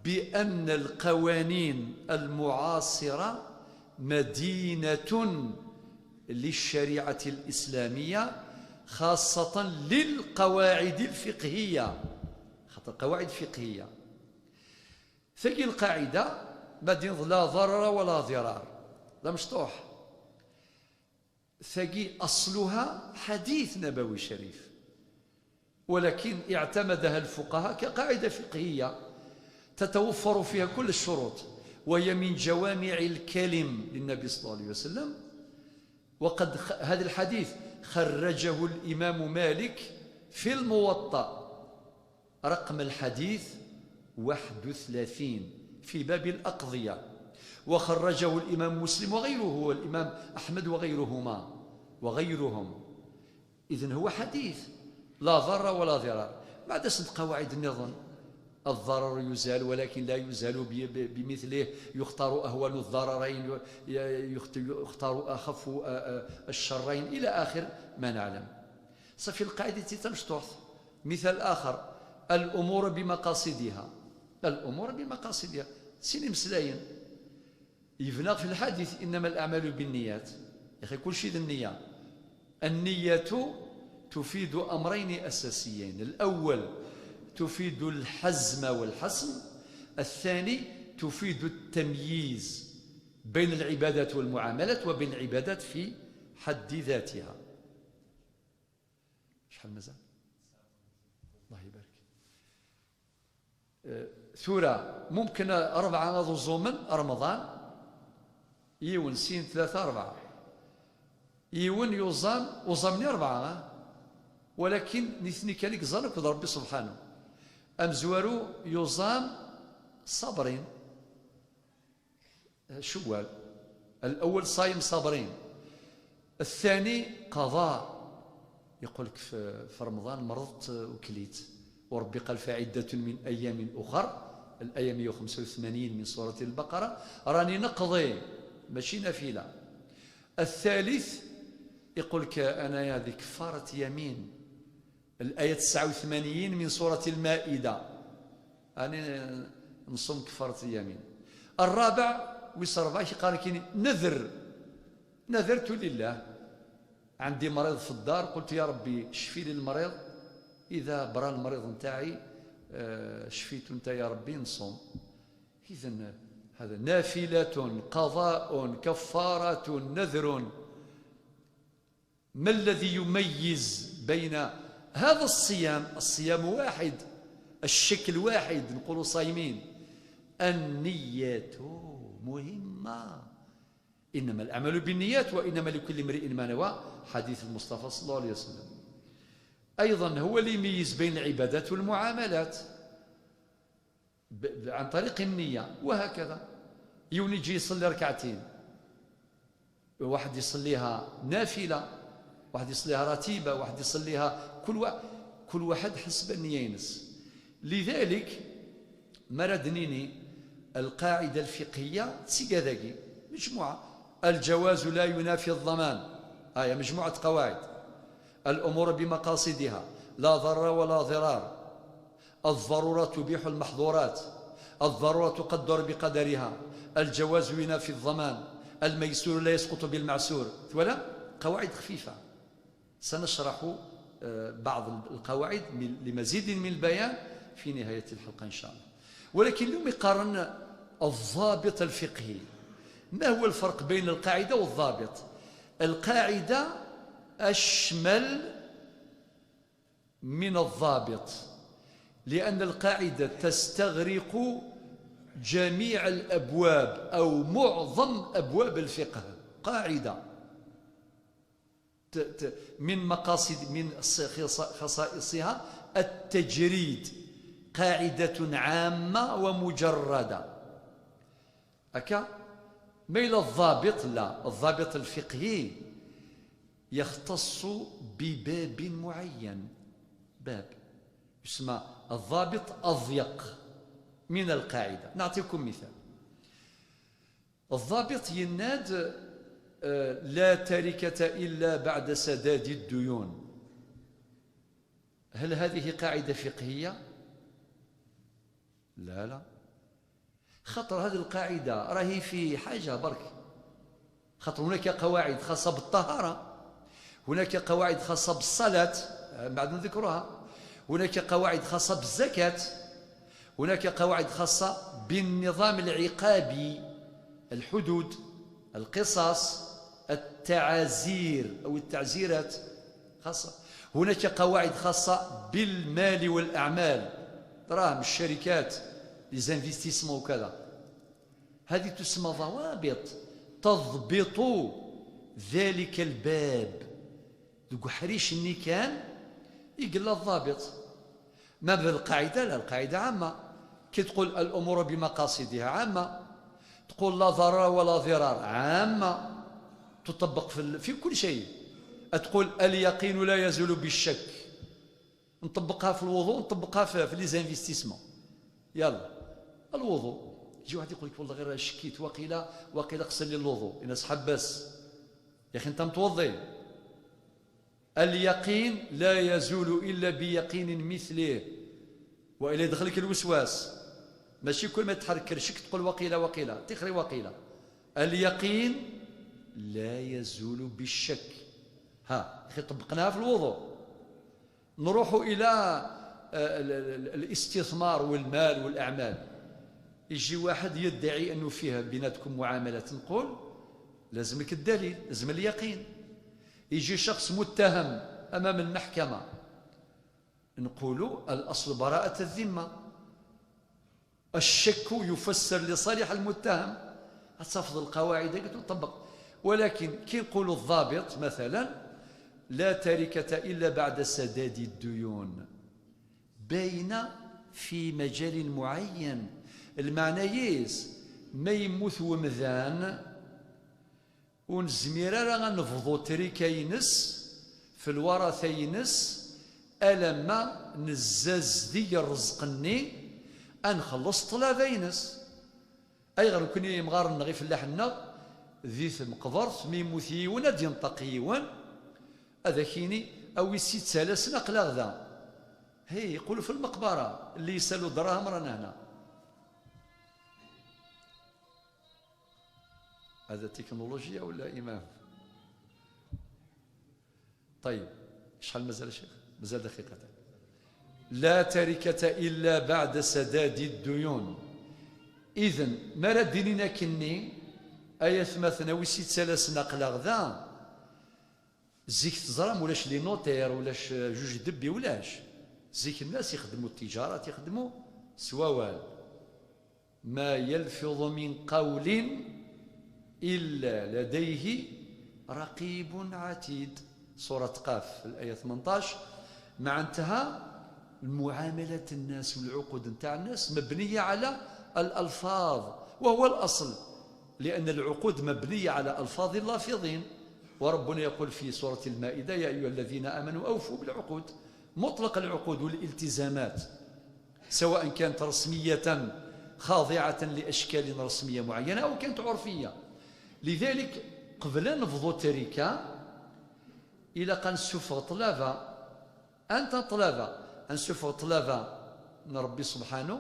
بأن القوانين المعاصرة مدينة للشريعة الإسلامية، خاصة للقواعد الفقهية، خاطر قواعد فقهية. ثقي القاعدة مدينة لا ضرر ولا ضرار، لا مشطوح. ثقي أصلها حديث نبوي شريف، ولكن اعتمدها الفقهاء كقاعدة فقهية تتوفر فيها كل الشروط، وهي من جوامع الكلم للنبي صلى الله عليه وسلم. وقد خ-، هذا الحديث خرجه الإمام مالك في الموطأ، رقم الحديث واحد وثلاثين، في باب الأقضية، وخرجه الإمام مسلم وغيره، والإمام أحمد وغيرهما وغيرهم. إذن هو حديث لا ضر ولا ضرار. ما عندناش القواعد النظام، الضرر يزال، ولكن لا يزال ب-، ب-، بمثله، يختار أهون الضررين، ي-، ي-، يخت-، يختار أخف، آه، آه، الشرين، إلى آخر ما نعلم. صافي، القاعدة تي تمشطوحت. مثال آخر، الأمور بمقاصدها. الأمور بمقاصدها. سيني مسلاين. يبنى في الحديث: إنما الأعمال بالنيات. يا أخي، كل شيء بالنية. النية تفيد أمرين أساسيين. الأول تفيد الحزم والحسم، الثاني تفيد التمييز بين العبادات والمعاملات وبين العبادات في حد ذاتها. شحال مازال؟ الله يبارك. آه، ثورة ممكن أربعة هذا الزومن رمضان، يون سين ثلاثة أربعة، يون يوزان وزامني أربعة، ها؟ ولكن نثني كان يزان كذا ربي سبحانه. أمزوارو يوزان صابرين، شوال. الأول صايم صابرين، الثاني قضاء. يقول لك في، في رمضان مرضت وكليت، وربي قال: "فعدة من أيام أخر". الآية مية وخمسة وثمانين من سورة البقرة، راني نقضي، ماشي نافلة. الثالث يقول لك: "أنا هذه كفارة يمين". الآية تسعة وثمانين من سورة المائدة، أنا نصوم كفارة اليمين. الرابع ويس ربع يقال كيني نذر، نذرت لله، عندي مريض في الدار، قلت: "يا ربي، شفي لي المريض، إذا برا المريض نتاعي، آه، شفيته أنت يا ربي، نصوم". إذن هذا نافلة، قضاء، كفارة، نذر. ما الذي يميز بين هذا الصيام، الصيام واحد، الشكل واحد، نقول صايمين؟ النية مهمة. "إنما الأعمال بالنيات وإنما لكل امرئ ما نوى"، حديث المصطفى صلى الله عليه وسلم. أيضًا هو اللي يميز بين العبادات والمعاملات. ب-، ب-، عن طريق النية، وهكذا. يوم يجي يصلي ركعتين، واحد يصليها نافلة، واحد يصليها رتيبة، واحد يصليها كل وا-، كل واحد حسب النية ينس. لذلك، مرادنيني القاعدة الفقهية تسيقا ذاكي مجموعة: "الجواز لا ينافي الضمان". هاي مجموعة قواعد. الأمور بمقاصدها، لا ضرر ولا ضرار، الضرورة تبيح المحظورات، الضرورة تقدر بقدرها، الجواز ينافي الضمان، الميسور لا يسقط بالمعسور. Voilà, قواعد خفيفة. سنشرح آه، بعض القواعد من- لمزيد من البيان في نهاية الحلقة إن شاء الله. ولكن اليوم يقارن الضابط الفقهي. ما هو الفرق بين القاعدة والضابط؟ القاعدة أشمل من الضابط، لأن القاعدة تستغرق جميع الأبواب أو معظم أبواب الفقه. قاعدة ت- ت- من مقاصد، من خص- خصائصها التجريد، قاعدة عامة ومجردة. هكا. ما إلى الضابط، لا، الضابط الفقهي يختص بباب معين، باب يسمى الضابط أضيق من القاعدة. نعطيكم مثال. الضابط يناد آه، لا تركة إلا بعد سداد الديون. هل هذه قاعدة فقهية؟ لا، لا. خطر هذه القاعدة راهي في حاجة برك. خطر هناك قواعد خاصة بالطهارة، هناك قواعد خاصة بالصلاة، آه، بعد نذكرها، هناك قواعد خاصة بالزكاة، هناك قواعد خاصة بالنظام العقابي، الحدود، القصاص، التعازير أو التعزيرات خاصة. هناك قواعد خاصة بالمال والأعمال، دراهم، الشركات، les investissements وكذا. هذه تسمى ضوابط تضبط ذلك الباب. Deg uḥric-nni kan i yella الضابط. ما بالقاعدة؟ لا، القاعدة عامة. كي تقول الأمور بمقاصدها عامة، تقول لا ضرر ولا ضرار عامة، تطبق في, ال... في كل شيء. تقول اليقين لا يزول بالشك، نطبقها في الوضوء، نطبقها في, في les investissements. يلا، الوضوء. يجي واحد يقول لك: "والله غير شكيت، واقيلا، واقيلا غسل لي الوضوء". الناس حبس. يا أخي، أنت متوضي. اليقين لا يزول إلا بيقين مثله، وإلا يدخلك الوسواس. ماشي كل ما تحرك كرشك تقول: "واقيلا، واقيلا"، تخري واقيلا. اليقين لا يزول بالشك. ها، أخي، طبقناها في الوضوء. نروحوا إلى، آه، ال-، ال-، ال-، الاستثمار والمال والأعمال. يجي واحد يدعي أنه فيها بيناتكم معاملات، نقول: "لازمك الدليل، لازم اليقين". يجي شخص متهم أمام المحكمة، نقول: "الأصل براءة الذمة". الشك يفسر لصالح المتهم. غتفضل القواعد هذيك تطبق. ولكن كي نقولوا الضابط مثلًا: "لا تركة إلا بعد سداد الديون". باينة في مجال معين. المعنى يس، ما يموت ومذان ونزمير راه نفضو تريكا ينس في الورثة ينس، ألما نزاز دي الرزق ني أنخلص طلابة ينس. أي غير كوني يمغار نغي في اللحن نغ، ذي ثم قبرت ميموت يون أد ينطق يون، أذا كيني أوي سيت سلاسل أقلاغ ذا. هي يقولوا في المقبرة اللي يسالوا دراهم رانا هنا. هذا تكنولوجيا ولا إمام؟ طيب، شحال مازال شيخ؟ مازال دقيقتين. لا تركة إلا بعد سداد الديون. إذن ما راه ديننا كني آية مثنى ويسيت سلاسل أقلاغ ذا. زيك تزرام ولاش لي نوتير ولاش جوج دبي ولاش. زيك الناس يخدموا التجارة يخدموا سواوال. ما يلفظ من قول إلا لديه رقيب عتيد. سورة قاف، الآية ثمنطاش. معناتها المعاملات الناس والعقود نتاع الناس مبنية على الألفاظ، وهو الأصل، لأن العقود مبنية على ألفاظ اللافظين. وربنا يقول في سورة المائدة: "يا أيها الذين آمنوا أوفوا بالعقود". مطلق العقود والالتزامات، سواء كانت رسمية خاضعة لأشكال رسمية معينة أو كانت عرفية. لذلك، قبل نفضو التركة، Ilaq ad nessufeɣ ṭṭlaba. Anta ṭṭlaba? Ad nessufeɣ ṭṭlaba n Ṛebbi subḥanu.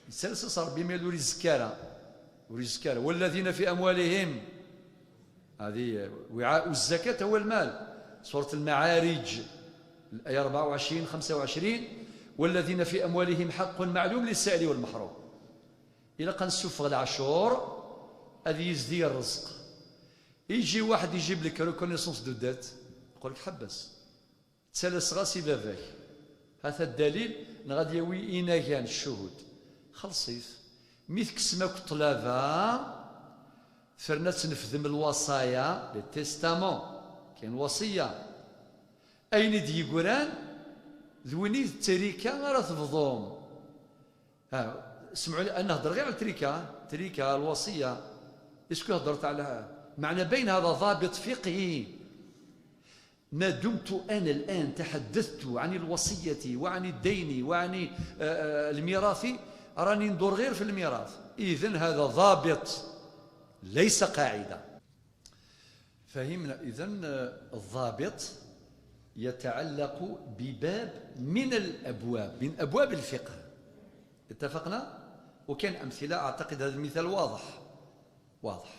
Yettales-as Ṛebbi ma ur izekka ara. Ur izekka ara. والذين في أموالهم هذه وعاء الزكاة هو المال. سورة المعارج، الآية أربعة وعشرين، خمسة وعشرين: والذين في أموالهم حق معلوم للسائل والمحروم. Ilaq ad nessufeɣ leɛcur, ad yizdi rrezq. Iǧi waḥed iǧib lek reconnaissance de dette, yeqqul-ak ḥebbes. Ttalaseɣ-as i baba-k. Hata ddalil, neɣ ad yawi inagan, ccuhud. Xelṣ-it. Mi tekksem akk ṭṭlaba, terna ad tnefdem lwaṣaya, les testaments. Kayen lwaṣiyya. Ayen i d-yeggran, d win i d ttrika ara tebḍum. Ha, سمعوا لي، أنا هضر غير على التركة، التركة، الوصية. Est-ce que هضرت على، معنى بين هذا ضابط فقهي. ما دمت أنا الآن تحدثت عن الوصية وعن الدين وعن، آه، آه، الميراث، راني ندور غير في الميراث. إذن هذا ضابط، ليس قاعدة. فهمنا إذن، آه، الضابط يتعلق بباب من الأبواب، من أبواب الفقه. اتفقنا؟ وكاين أمثلة، أعتقد هذا المثال واضح. واضح.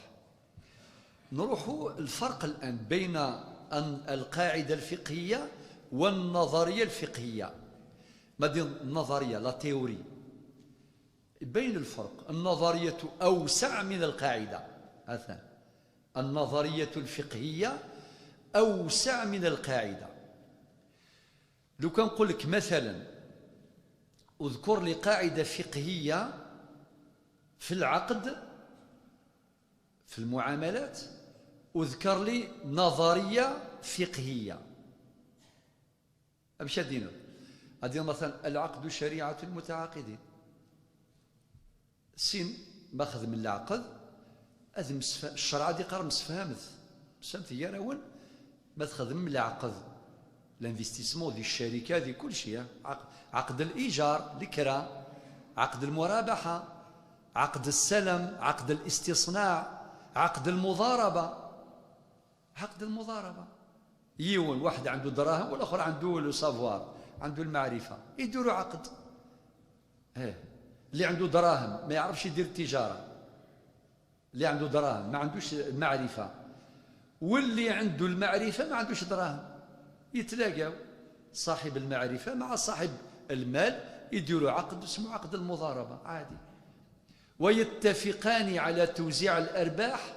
نروح الفرق الآن بين أن القاعدة الفقهية والنظرية الفقهية. ما دي النظرية، la théorie. بين الفرق، النظرية أوسع من القاعدة. مثلا، النظرية الفقهية أوسع من القاعدة. لو كان نقول لك مثلا، اذكر لي قاعدة فقهية في العقد، في المعاملات، اذكر لي نظرية فقهية. أمشي دينه. هذه مثلا العقد شريعة المتعاقدين. Sin ma xedmen leɛqed, ad msef-, ccṛeɛ ad iqqar msefhamet. Msefhamet gar-awen, ma txedmem leɛqed. L'investissement di ccarika, di kulci, ha. Ɛq-, ɛqed الإيجار, lekra, ɛqed المرابحة, ɛqed السلم, ɛqed الاستصناع, ɛqed المضاربة. عقد المضاربة. Yiwen, واحد عنده دراهم والآخر عنده le savoir, عنده المعرفة. يديروا عقد. إيه. اللي عنده دراهم ما يعرفش يدير التجارة. اللي عنده دراهم ما عندوش المعرفة. واللي عنده المعرفة ما عندوش دراهم. يتلاقاو صاحب المعرفة مع صاحب المال، يديروا عقد اسمه عقد المضاربة، عادي. ويتفقان على توزيع الأرباح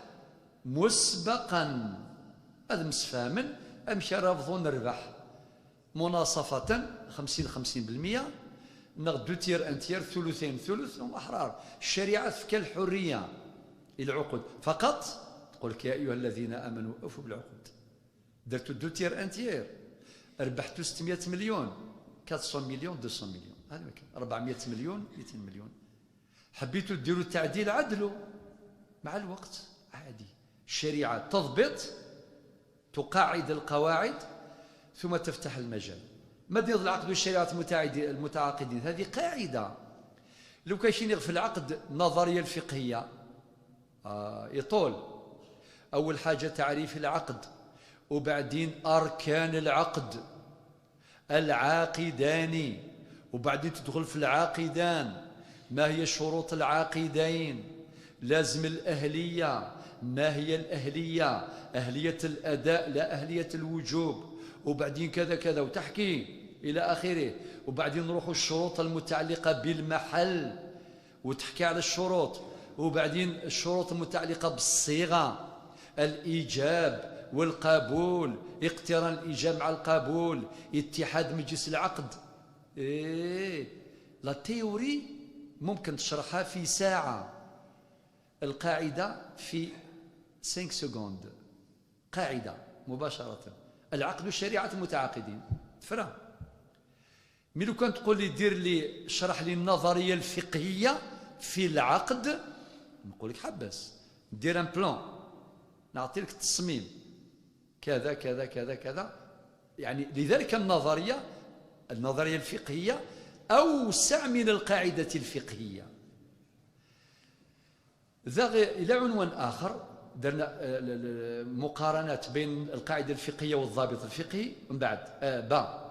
مسبقا. هذا مسفهمن أمشي رافضون الربح. مناصفة خمسين خمسين بالمية، نغ دو تير ان تير، ثلثين ثلث، هم أحرار. الشريعة تفكى الحرية للعقود فقط. تقول لك: يا أيها الذين آمنوا أوفوا بالعقود. درتو دو تير ان تير، ربحتو ستمية مليون، quatre cents millions، deux cents millions، هذا ما كان. أربعمية مليون، ميتين مليون. حبيتوا ديروا التعديل، عدلوا مع الوقت، عادي. الشريعة تضبط، تقعد القواعد، ثم تفتح المجال. ما دير العقد والشريعة المتعاقدين، هذه قاعدة. لو كان شي في العقد النظرية الفقهية، آه، يطول. أول حاجة تعريف العقد، وبعدين أركان العقد، العاقدان، وبعدين تدخل في العاقدان. ما هي شروط العاقدين؟ لازم الأهلية. ما هي الأهلية؟ أهلية الأداء لا أهلية الوجوب. وبعدين كذا كذا وتحكي إلى آخره. وبعدين نروحوا الشروط المتعلقة بالمحل، وتحكي على الشروط، وبعدين الشروط المتعلقة بالصيغة، الإيجاب والقبول، اقتران الإيجاب مع القبول، اتحاد مجلس العقد. إيه، la théorie ممكن تشرحها في ساعة، القاعدة في cinq secondes. قاعدة مباشرة: العقد شريعة المتعاقدين. تفرق. مي لو كان تقول لي: دير لي، شرح لي النظرية الفقهية في العقد، نقول لك: حبس، دير un plan، نعطي لك التصميم، كذا كذا كذا كذا. يعني لذلك النظرية، النظرية الفقهية أوسع من القاعدة الفقهية. ذا غي-، إلى عنوان آخر، درنا آه، ال- ال- مقارنات بين القاعدة الفقهية والضابط الفقهي. من بعد آه، با،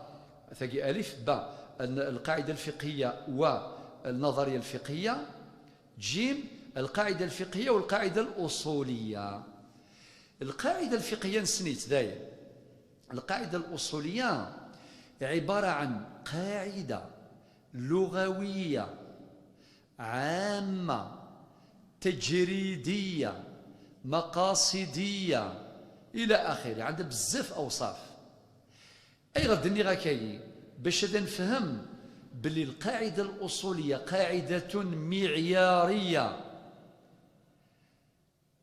ثقي ألف با، أن القاعدة الفقهية والنظرية الفقهية. جيم، القاعدة الفقهية والقاعدة الأصولية. القاعدة الفقهية نسنيت داير. القاعدة الأصولية عبارة عن قاعدة لغوية عامة، تجريدية، مقاصدية، إلى آخره. عندها بزاف أوصاف. أي غد نغاكاي باش هذا نفهم باللي القاعدة الأصولية قاعدة معيارية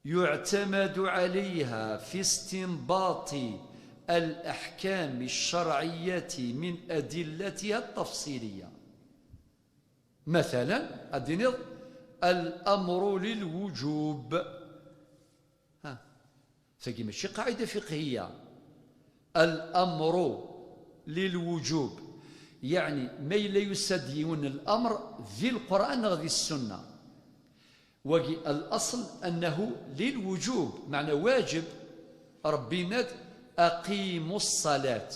يعتمد عليها في استنباط الأحكام الشرعية من أدلتها التفصيلية. مثلا أدينيض الأمر للوجوب. ها، ثقي ماشي قاعدة فقهية. الأمر للوجوب، يعني ما إلا يسد يون الأمر ذي القرآن أو ذي السنة. وقي الأصل أنه للوجوب، معنى واجب. ربي ناد: "أقيموا الصلاة".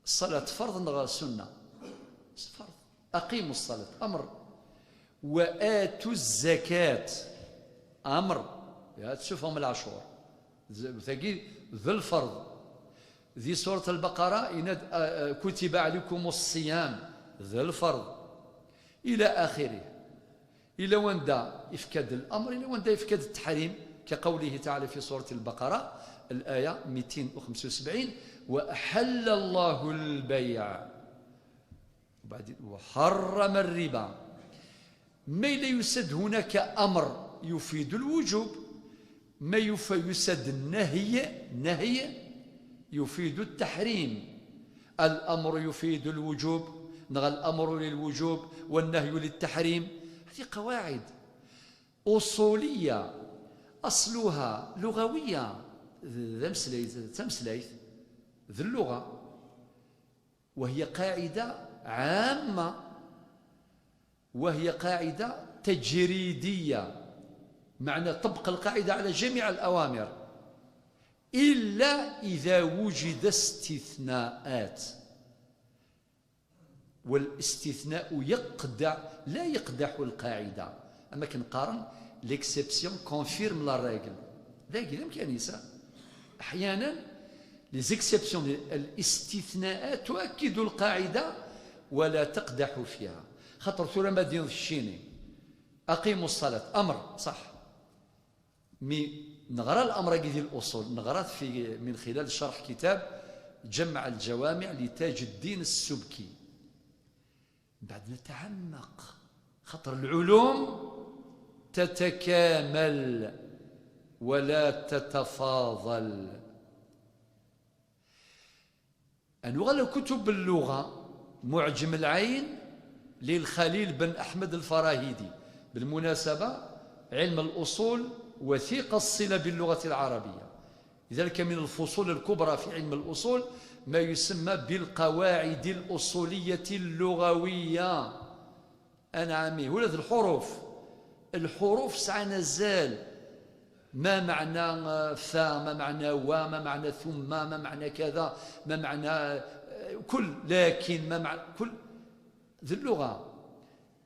الصلاة فرض ولا سنة؟ فرض. "أقيموا الصلاة"، أمر. "وآتوا الزكاة"، أمر. يا تشوفهم العشور. ز-، ثقي ذي الفرض. ذي سورة البقرة إناد: "آه، آه، كتب عليكم الصيام"، ذي الفرض. إلى آخره. إلى وندا إفكاد الأمر، إلى وندا إفكاد التحريم، كقوله تعالى في سورة البقرة، الآية ميتين وخمسة وسبعين: "وأحل الله البيع". وبعدين: "وحرم الربا". ما إلا يسد هناك أمر يفيد الوجوب، ما يف-، يسد النهي، نهي يفيد التحريم. الأمر يفيد الوجوب، نغ الأمر للوجوب والنهي للتحريم. هذه قواعد أصولية، أصلها لغوية، ذا مسليت، ذا مسليت، ذا اللغة. وهي قاعدة عامة، وهي قاعدة تجريدية، معنى طبق القاعدة على جميع الأوامر، إلا إذا وجد استثناءات، والاستثناء يقدح، لا يقدح القاعدة. أما كنقارن، l'exception confirme la règle. داكي ذا كان يسا. أحيانا les exceptions، الاستثناءات تؤكد القاعدة ولا تقدح فيها. خاطر ثورة مدينة الشيني: "أقيموا الصلاة"، أمر، صح. مي نغرى الأمر ذي الأصول، نغرى في، من خلال شرح كتاب جمع الجوامع لتاج الدين السبكي. بعد نتعمق، خاطر العلوم تتكامل ولا تتفاضل. أنواع كتب اللغة، معجم العين للخليل بن أحمد الفراهيدي. بالمناسبة، علم الأصول وثيق الصلة باللغة العربية، لذلك من الفصول الكبرى في علم الأصول ما يسمى بالقواعد الأصولية اللغوية. أنا عمي، ولد الحروف، الحروف سعنا زال. ما معنى، آه، فا، ما معنى وا، ما معنى ثم، ما معنى كذا، ما معنى، آه، كل، لكن، ما معنى كل. ذي اللغة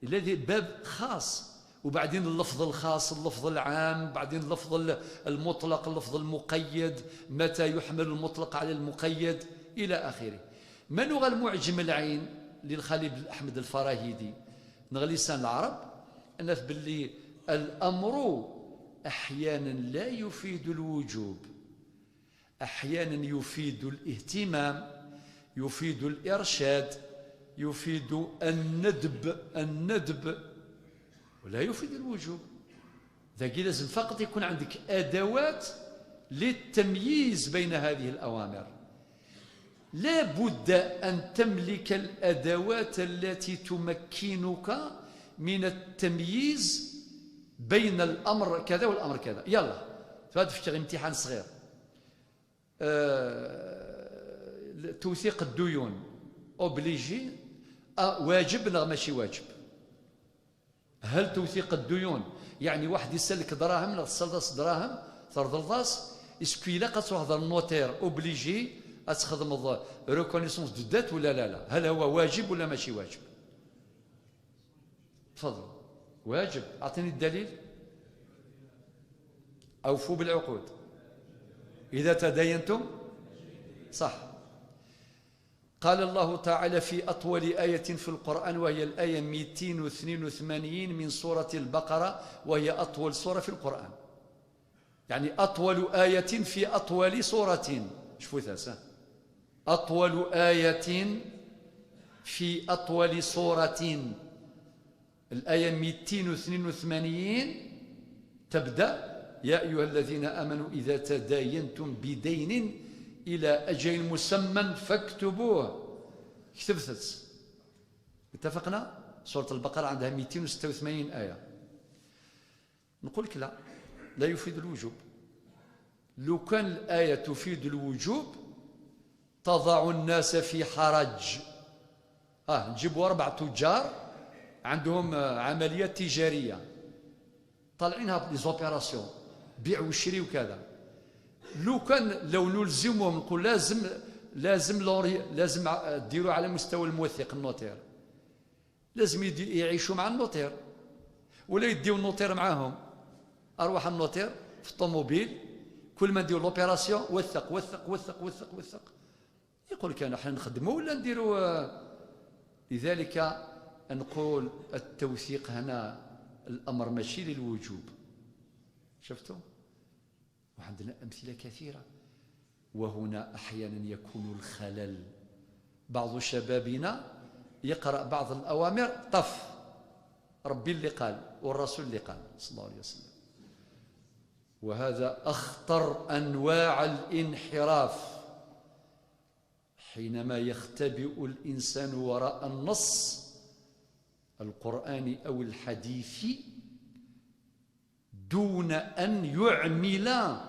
الذي باب خاص، وبعدين اللفظ الخاص، اللفظ العام، بعدين اللفظ ال-، المطلق، اللفظ المقيد، متى يحمل المطلق على المقيد، إلى آخره. منو غا المعجم العين للخليل أحمد الفراهيدي؟ نغ لسان العرب، نث باللي الأمر أحيانا لا يفيد الوجوب، أحيانا يفيد الاهتمام، يفيد الإرشاد، يفيد الندب، الندب، ولا يفيد الوجوب. ذاكي لازم فقط يكون عندك أدوات للتمييز بين هذه الأوامر. لا بد أن تملك الأدوات التي تمكنك من التمييز بين الأمر كذا والأمر كذا. يلا، فهذا فكرة امتحان صغير. آه، توثيق الديون، obligé، آه، واجب ولا ماشي واجب؟ Hal tewsiq dduyun, yeɛni waḥed isellek dṛahem neɣ tessaleḍ-as dṛahem, terḍleḍ-as, est-ce que ilaq ad truḥeḍ ɣer notaire, obligé ad txedmeḍ reconnaissance de dette ولا لا لا؟ هل هو واجب ولا ماشي واجب؟ تفضل. واجب. أعطيني الدليل. أوفوا بالعقود إذا تداينتم. صح. قال الله تعالى في أطول آية في القرآن، وهي الآية ميتين واثنين وثمانين من سورة البقرة، وهي أطول سورة في القرآن، يعني أطول آية في أطول سورة. شوفوا ثاسة، أطول آية في أطول سورة. الآية ميتين واثنين وثمانين تبدأ: يا أيها الذين آمنوا إذا تداينتم بدين إلى أجل مسمى فاكتبوه. كتبتت. اتفقنا؟ سورة البقرة عندها ميتين وستة وثمانين آية. نقول لك لا، لا يفيد الوجوب. لو كان الآية تفيد الوجوب تضع الناس في حرج. آه، نجيبوا أربع تجار عندهم، آه، عمليات تجارية، طالعين هاب les opérations، بيع وشري وكذا. لو كان، لو نلزمهم نقول لازم، لازم لوري، لازم ع-، ديروا على مستوى الموثق، النوتير، لازم يدي-، يعيشوا مع النوتير، ولا يديو النوتير معاهم. أرواح النوتير في الطوموبيل، كل ما نديو l'opération: وثق، وثق، وثق، وثق، وثق. يقول لك: أنا، حنا نخدموا ولا نديروا، آه، لذلك نقول التوثيق هنا الأمر ماشي للوجوب. شفتوا؟ وعندنا أمثلة كثيرة. وهنا أحيانا يكون الخلل. بعض شبابنا يقرأ بعض الأوامر، طف، ربي اللي قال والرسول اللي قال صلى الله عليه وسلم. وهذا أخطر أنواع الانحراف، حينما يختبئ الإنسان وراء النص القرآني أو الحديثي دون أن يعمل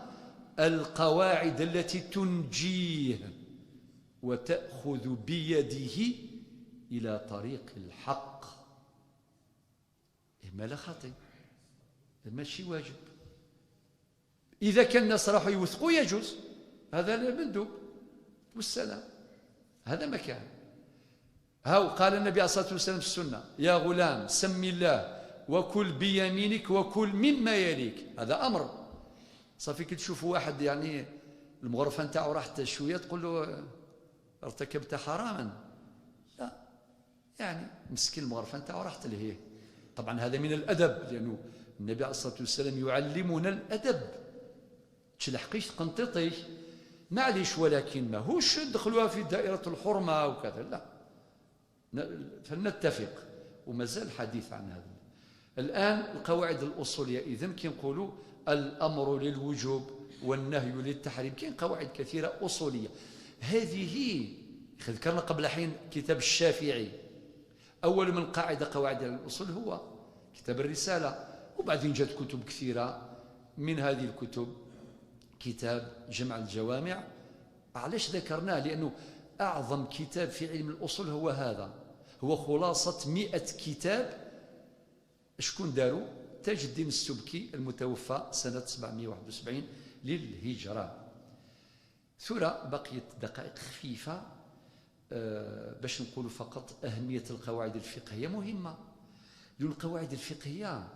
القواعد التي تنجيه وتأخذ بيده إلى طريق الحق. إما لا خاطي، ماشي واجب. إذا كان الناس راحوا يوثقوا يجوز، هذا المندوب والسلام، هذا ما كان. هاو قال النبي عليه الصلاة والسلام في السنة: يا غلام، سم الله وكل بيمينك وكل مما يليك. هذا أمر. صافي، كي تشوفوا واحد، يعني، المغرفة نتاعو راحت شوية، تقول له: ارتكبت حراما. لا، يعني، مسكين، المغرفة نتاعو راحت لهيه. طبعا هذا من الأدب، لأنه النبي عليه الصلاة والسلام يعلمنا الأدب. تشلحقيش، تقنططيش، معليش، ولكن ماهوش ندخلوها في دائرة الحرمة وكذا، لا. ن-، فلنتفق، ومازال الحديث عن هذا. الآن القواعد الأصولية، إذن كي نقولوا الأمر للوجوب والنهي للتحريم، كاين قواعد كثيرة أصولية. هذه ذكرنا قبل حين كتاب الشافعي، أول من قاعد قواعد على الأصول هو كتاب الرسالة، وبعدين جات كتب كثيرة. من هذه الكتب كتاب جمع الجوامع. علاش ذكرناه؟ لأنه أعظم كتاب في علم الأصول هو هذا، هو خلاصة مئة كتاب. شكون دارو؟ تاج الدين السبكي، المتوفى سنة سبعمية وواحد وسبعين للهجرة. ثورة بقيت دقائق خفيفة، آه، باش نقول فقط أهمية القواعد الفقهية مهمة، لأن القواعد الفقهية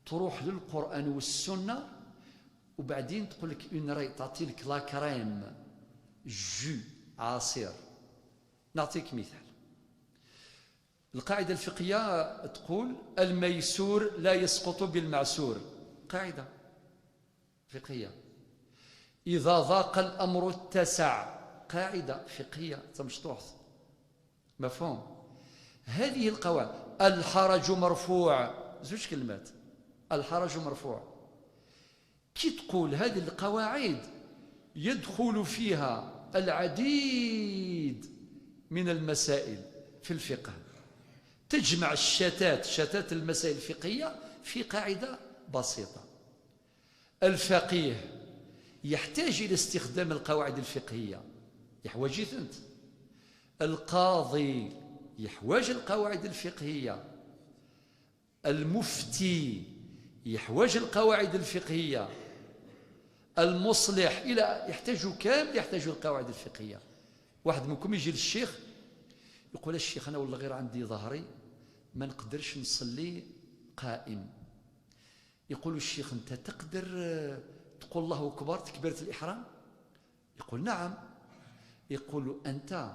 تروح للقرآن والسنة، وبعدين تقول لك اون راي، تعطي لك لا كريم، جو، عصير. نعطيك مثال. القاعدة الفقهية تقول: الميسور لا يسقط بالمعسور. قاعدة فقهية. إذا ضاق الأمر اتسع. قاعدة فقهية تمشطوحت. مفهوم؟ هذه القواعد. الحرج مرفوع، زوج كلمات. الحرج مرفوع. كي تقول هذه القواعد يدخل فيها العديد من المسائل في الفقه، تجمع الشتات، شتات المسائل الفقهية في قاعدة بسيطة. الفقيه يحتاج إلى استخدام القواعد الفقهية، يحوجيثنت. القاضي يحواج القواعد الفقهية. المفتي يحواج القواعد الفقهية، المصلح إلى يحتاج كامل، يحتاج القواعد الفقهية. واحد منكم يجي للشيخ يقول: "الشيخ، أنا والله غير عندي ظهري، ما نقدرش نصلي قائم." يقول الشيخ: "أنت تقدر، آه، تقول الله أكبر تكبيرة الإحرام؟" يقول: "نعم." يقول: "أنت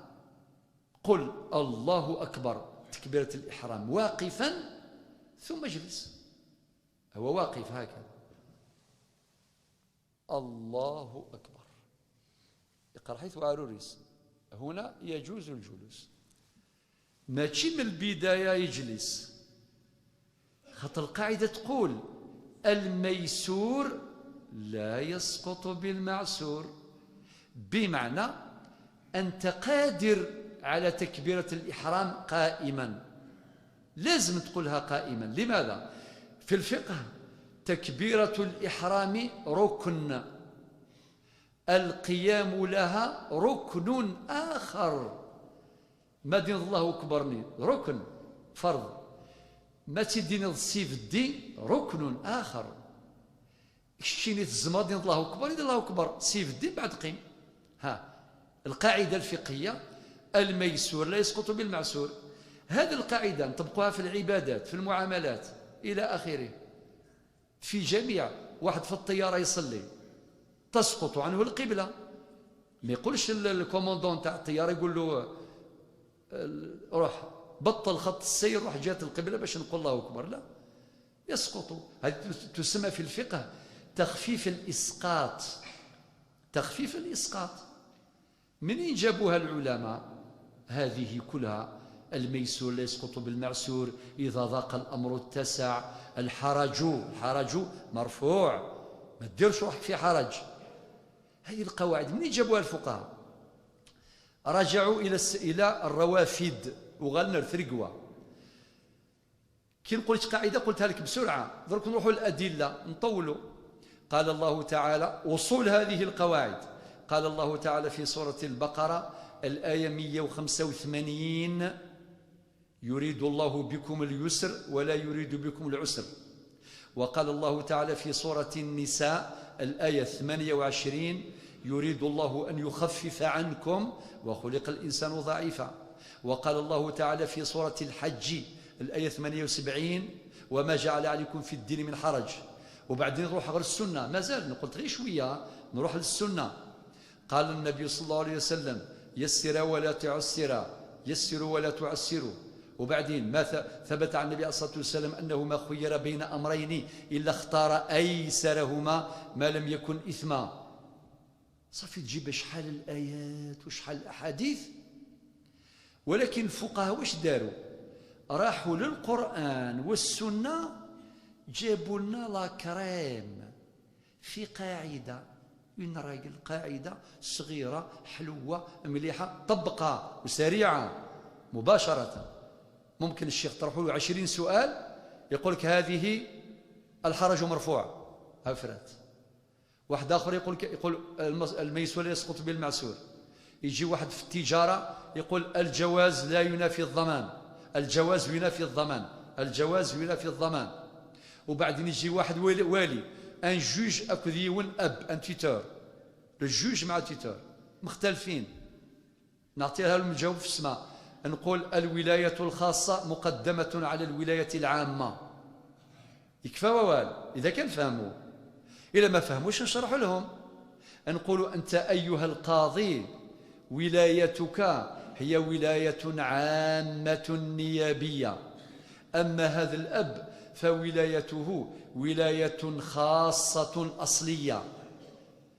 قل الله أكبر تكبيرة الإحرام واقفا، ثم اجلس." هو واقف هكذا، "الله أكبر." يقرا حيث عروريس، هنا يجوز الجلوس، ماشي من البداية يجلس، خاطر القاعدة تقول: "الميسور لا يسقط بالمعسور"، بمعنى أنت قادر على تكبيرة الإحرام قائما، لازم تقولها قائما. لماذا؟ في الفقه تكبيرة الإحرام ركن، القيام لها ركن آخر. ما دين الله أكبر ني ركن، فرض. ما تدين السيف الدين ركن آخر. كشتيني تزمر دين الله أكبر، دين الله أكبر، سيف الدين بعد قيم. ها، القاعدة الفقهية: "الميسور لا يسقط بالمعسور". هذه القاعدة نطبقوها في العبادات، في المعاملات، إلى آخره. في جميع، واحد في الطيارة يصلي، تسقط عنه القبلة. ما يقولش ال-، الكوموندون تاع الطيارة يقول له: "ال-، روح بطل خط السير، روح جهة القبلة باش نقول الله أكبر"، لا، يسقط. هذه تس-، تسمى في الفقه تخفيف الإسقاط. تخفيف الإسقاط. منين جابوها العلماء هذه كلها؟ "الميسور لا يسقط بالمعسور، إذا ضاق الأمر اتسع"، الحرج، الحرج مرفوع، ما ديرش روحك في حرج. هذه القواعد منين جابوها الفقهاء؟ رجعوا إلى الس-، إلى الروافد، وغالنا الثرقوة. كي نقول لك قاعدة قلتها لك بسرعة، درك نروحوا للأدلة، نطولوا. قال الله تعالى، أصول هذه القواعد، قال الله تعالى في سورة البقرة الآية مية وخمسة وثمانين: "يريد الله بكم اليسر ولا يريد بكم العسر". وقال الله تعالى في سورة النساء الآية ثمانية وعشرين: "يريد الله أن يخفف عنكم وخلق الإنسان ضعيفا". وقال الله تعالى في سورة الحج الآية ثمانية وسبعين: "وما جعل عليكم في الدين من حرج". وبعدين نروح غير السنة، مازال، قلت غير شوية، نروح للسنة. قال النبي صلى الله عليه وسلم: "يسر ولا تعسر، يسروا ولا تعسروا". وبعدين ما ث-، ثبت عن النبي عليه الصلاة والسلام أنه ما خير بين أمرين إلا اختار أيسرهما ما لم يكن إثما. صافي، تجيب شحال الآيات وشحال الأحاديث، ولكن الفقهاء واش داروا؟ راحوا للقرآن والسنة، جابوا لنا la crème في قاعدة، une règle، قاعدة صغيرة حلوة مليحة، طبقها وسريعة مباشرة. ممكن الشيخ طرحوا له عشرين سؤال، يقول لك: "هذه الحرج مرفوع". افرات. واحد آخر يقول ك-، يقول: "المس-، الميسور يسقط بالمعسور". يجي واحد في التجارة يقول: "الجواز لا ينافي الضمان، الجواز ينافي الضمان، الجواز ينافي الضمان". وبعدين يجي واحد والي، والي، un juge أكد يون أب، un tuteur. Le juge مع tuteur مختلفين. نعطيها لهم الجواب في السماء، نقول: "الولاية الخاصة مقدمة على الولاية العامة". يكفى ووال، إذا كان فهموا. إذا ما فهموش نشرح لهم. نقول: "أنت أيها القاضي، ولايتك هي ولاية عامة نيابية، أما هذا الأب فولايته ولاية خاصة أصلية،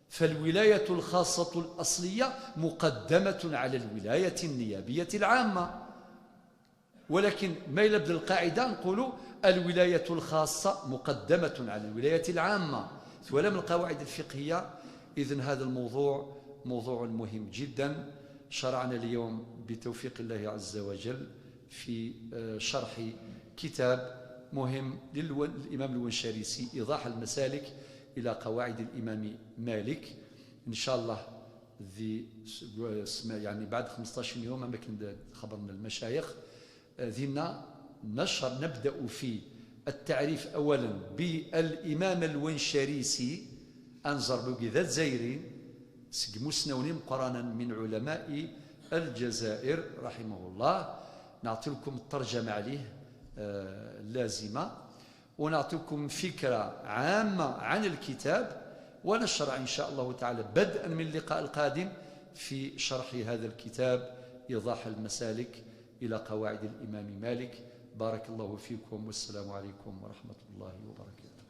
فالولاية الخاصة الأصلية مقدمة على الولاية النيابية العامة". ولكن ما إلا بد القاعدة نقولوا: "الولاية الخاصة مقدمة على الولاية العامة". ثوالم القواعد الفقهية. إذن هذا الموضوع موضوع مهم جدًا. شرعنا اليوم بتوفيق الله عز وجل في، آه، شرح كتاب مهم للو-، للإمام الونشاريسي، إيضاح المسالك إلى قواعد الإمام مالك. إن شاء الله ذي س-، سما-، يعني بعد خمسطاش يوم، أما كن خبرنا المشايخ، آه، ذينا نشر، نبدأ في التعريف أولا بالإمام الونشريسي، أنزر بوغي ذا الزيرين، سقموسنا ونمقرانا من علماء الجزائر رحمه الله. نعطي لكم الترجمة عليه آه، اللازمة، ونعطيكم فكرة عامة عن الكتاب، ونشرع إن شاء الله تعالى بدءا من اللقاء القادم في شرح هذا الكتاب، إيضاح المسالك إلى قواعد الإمام مالك. بارك الله فيكم، والسلام عليكم ورحمة الله وبركاته.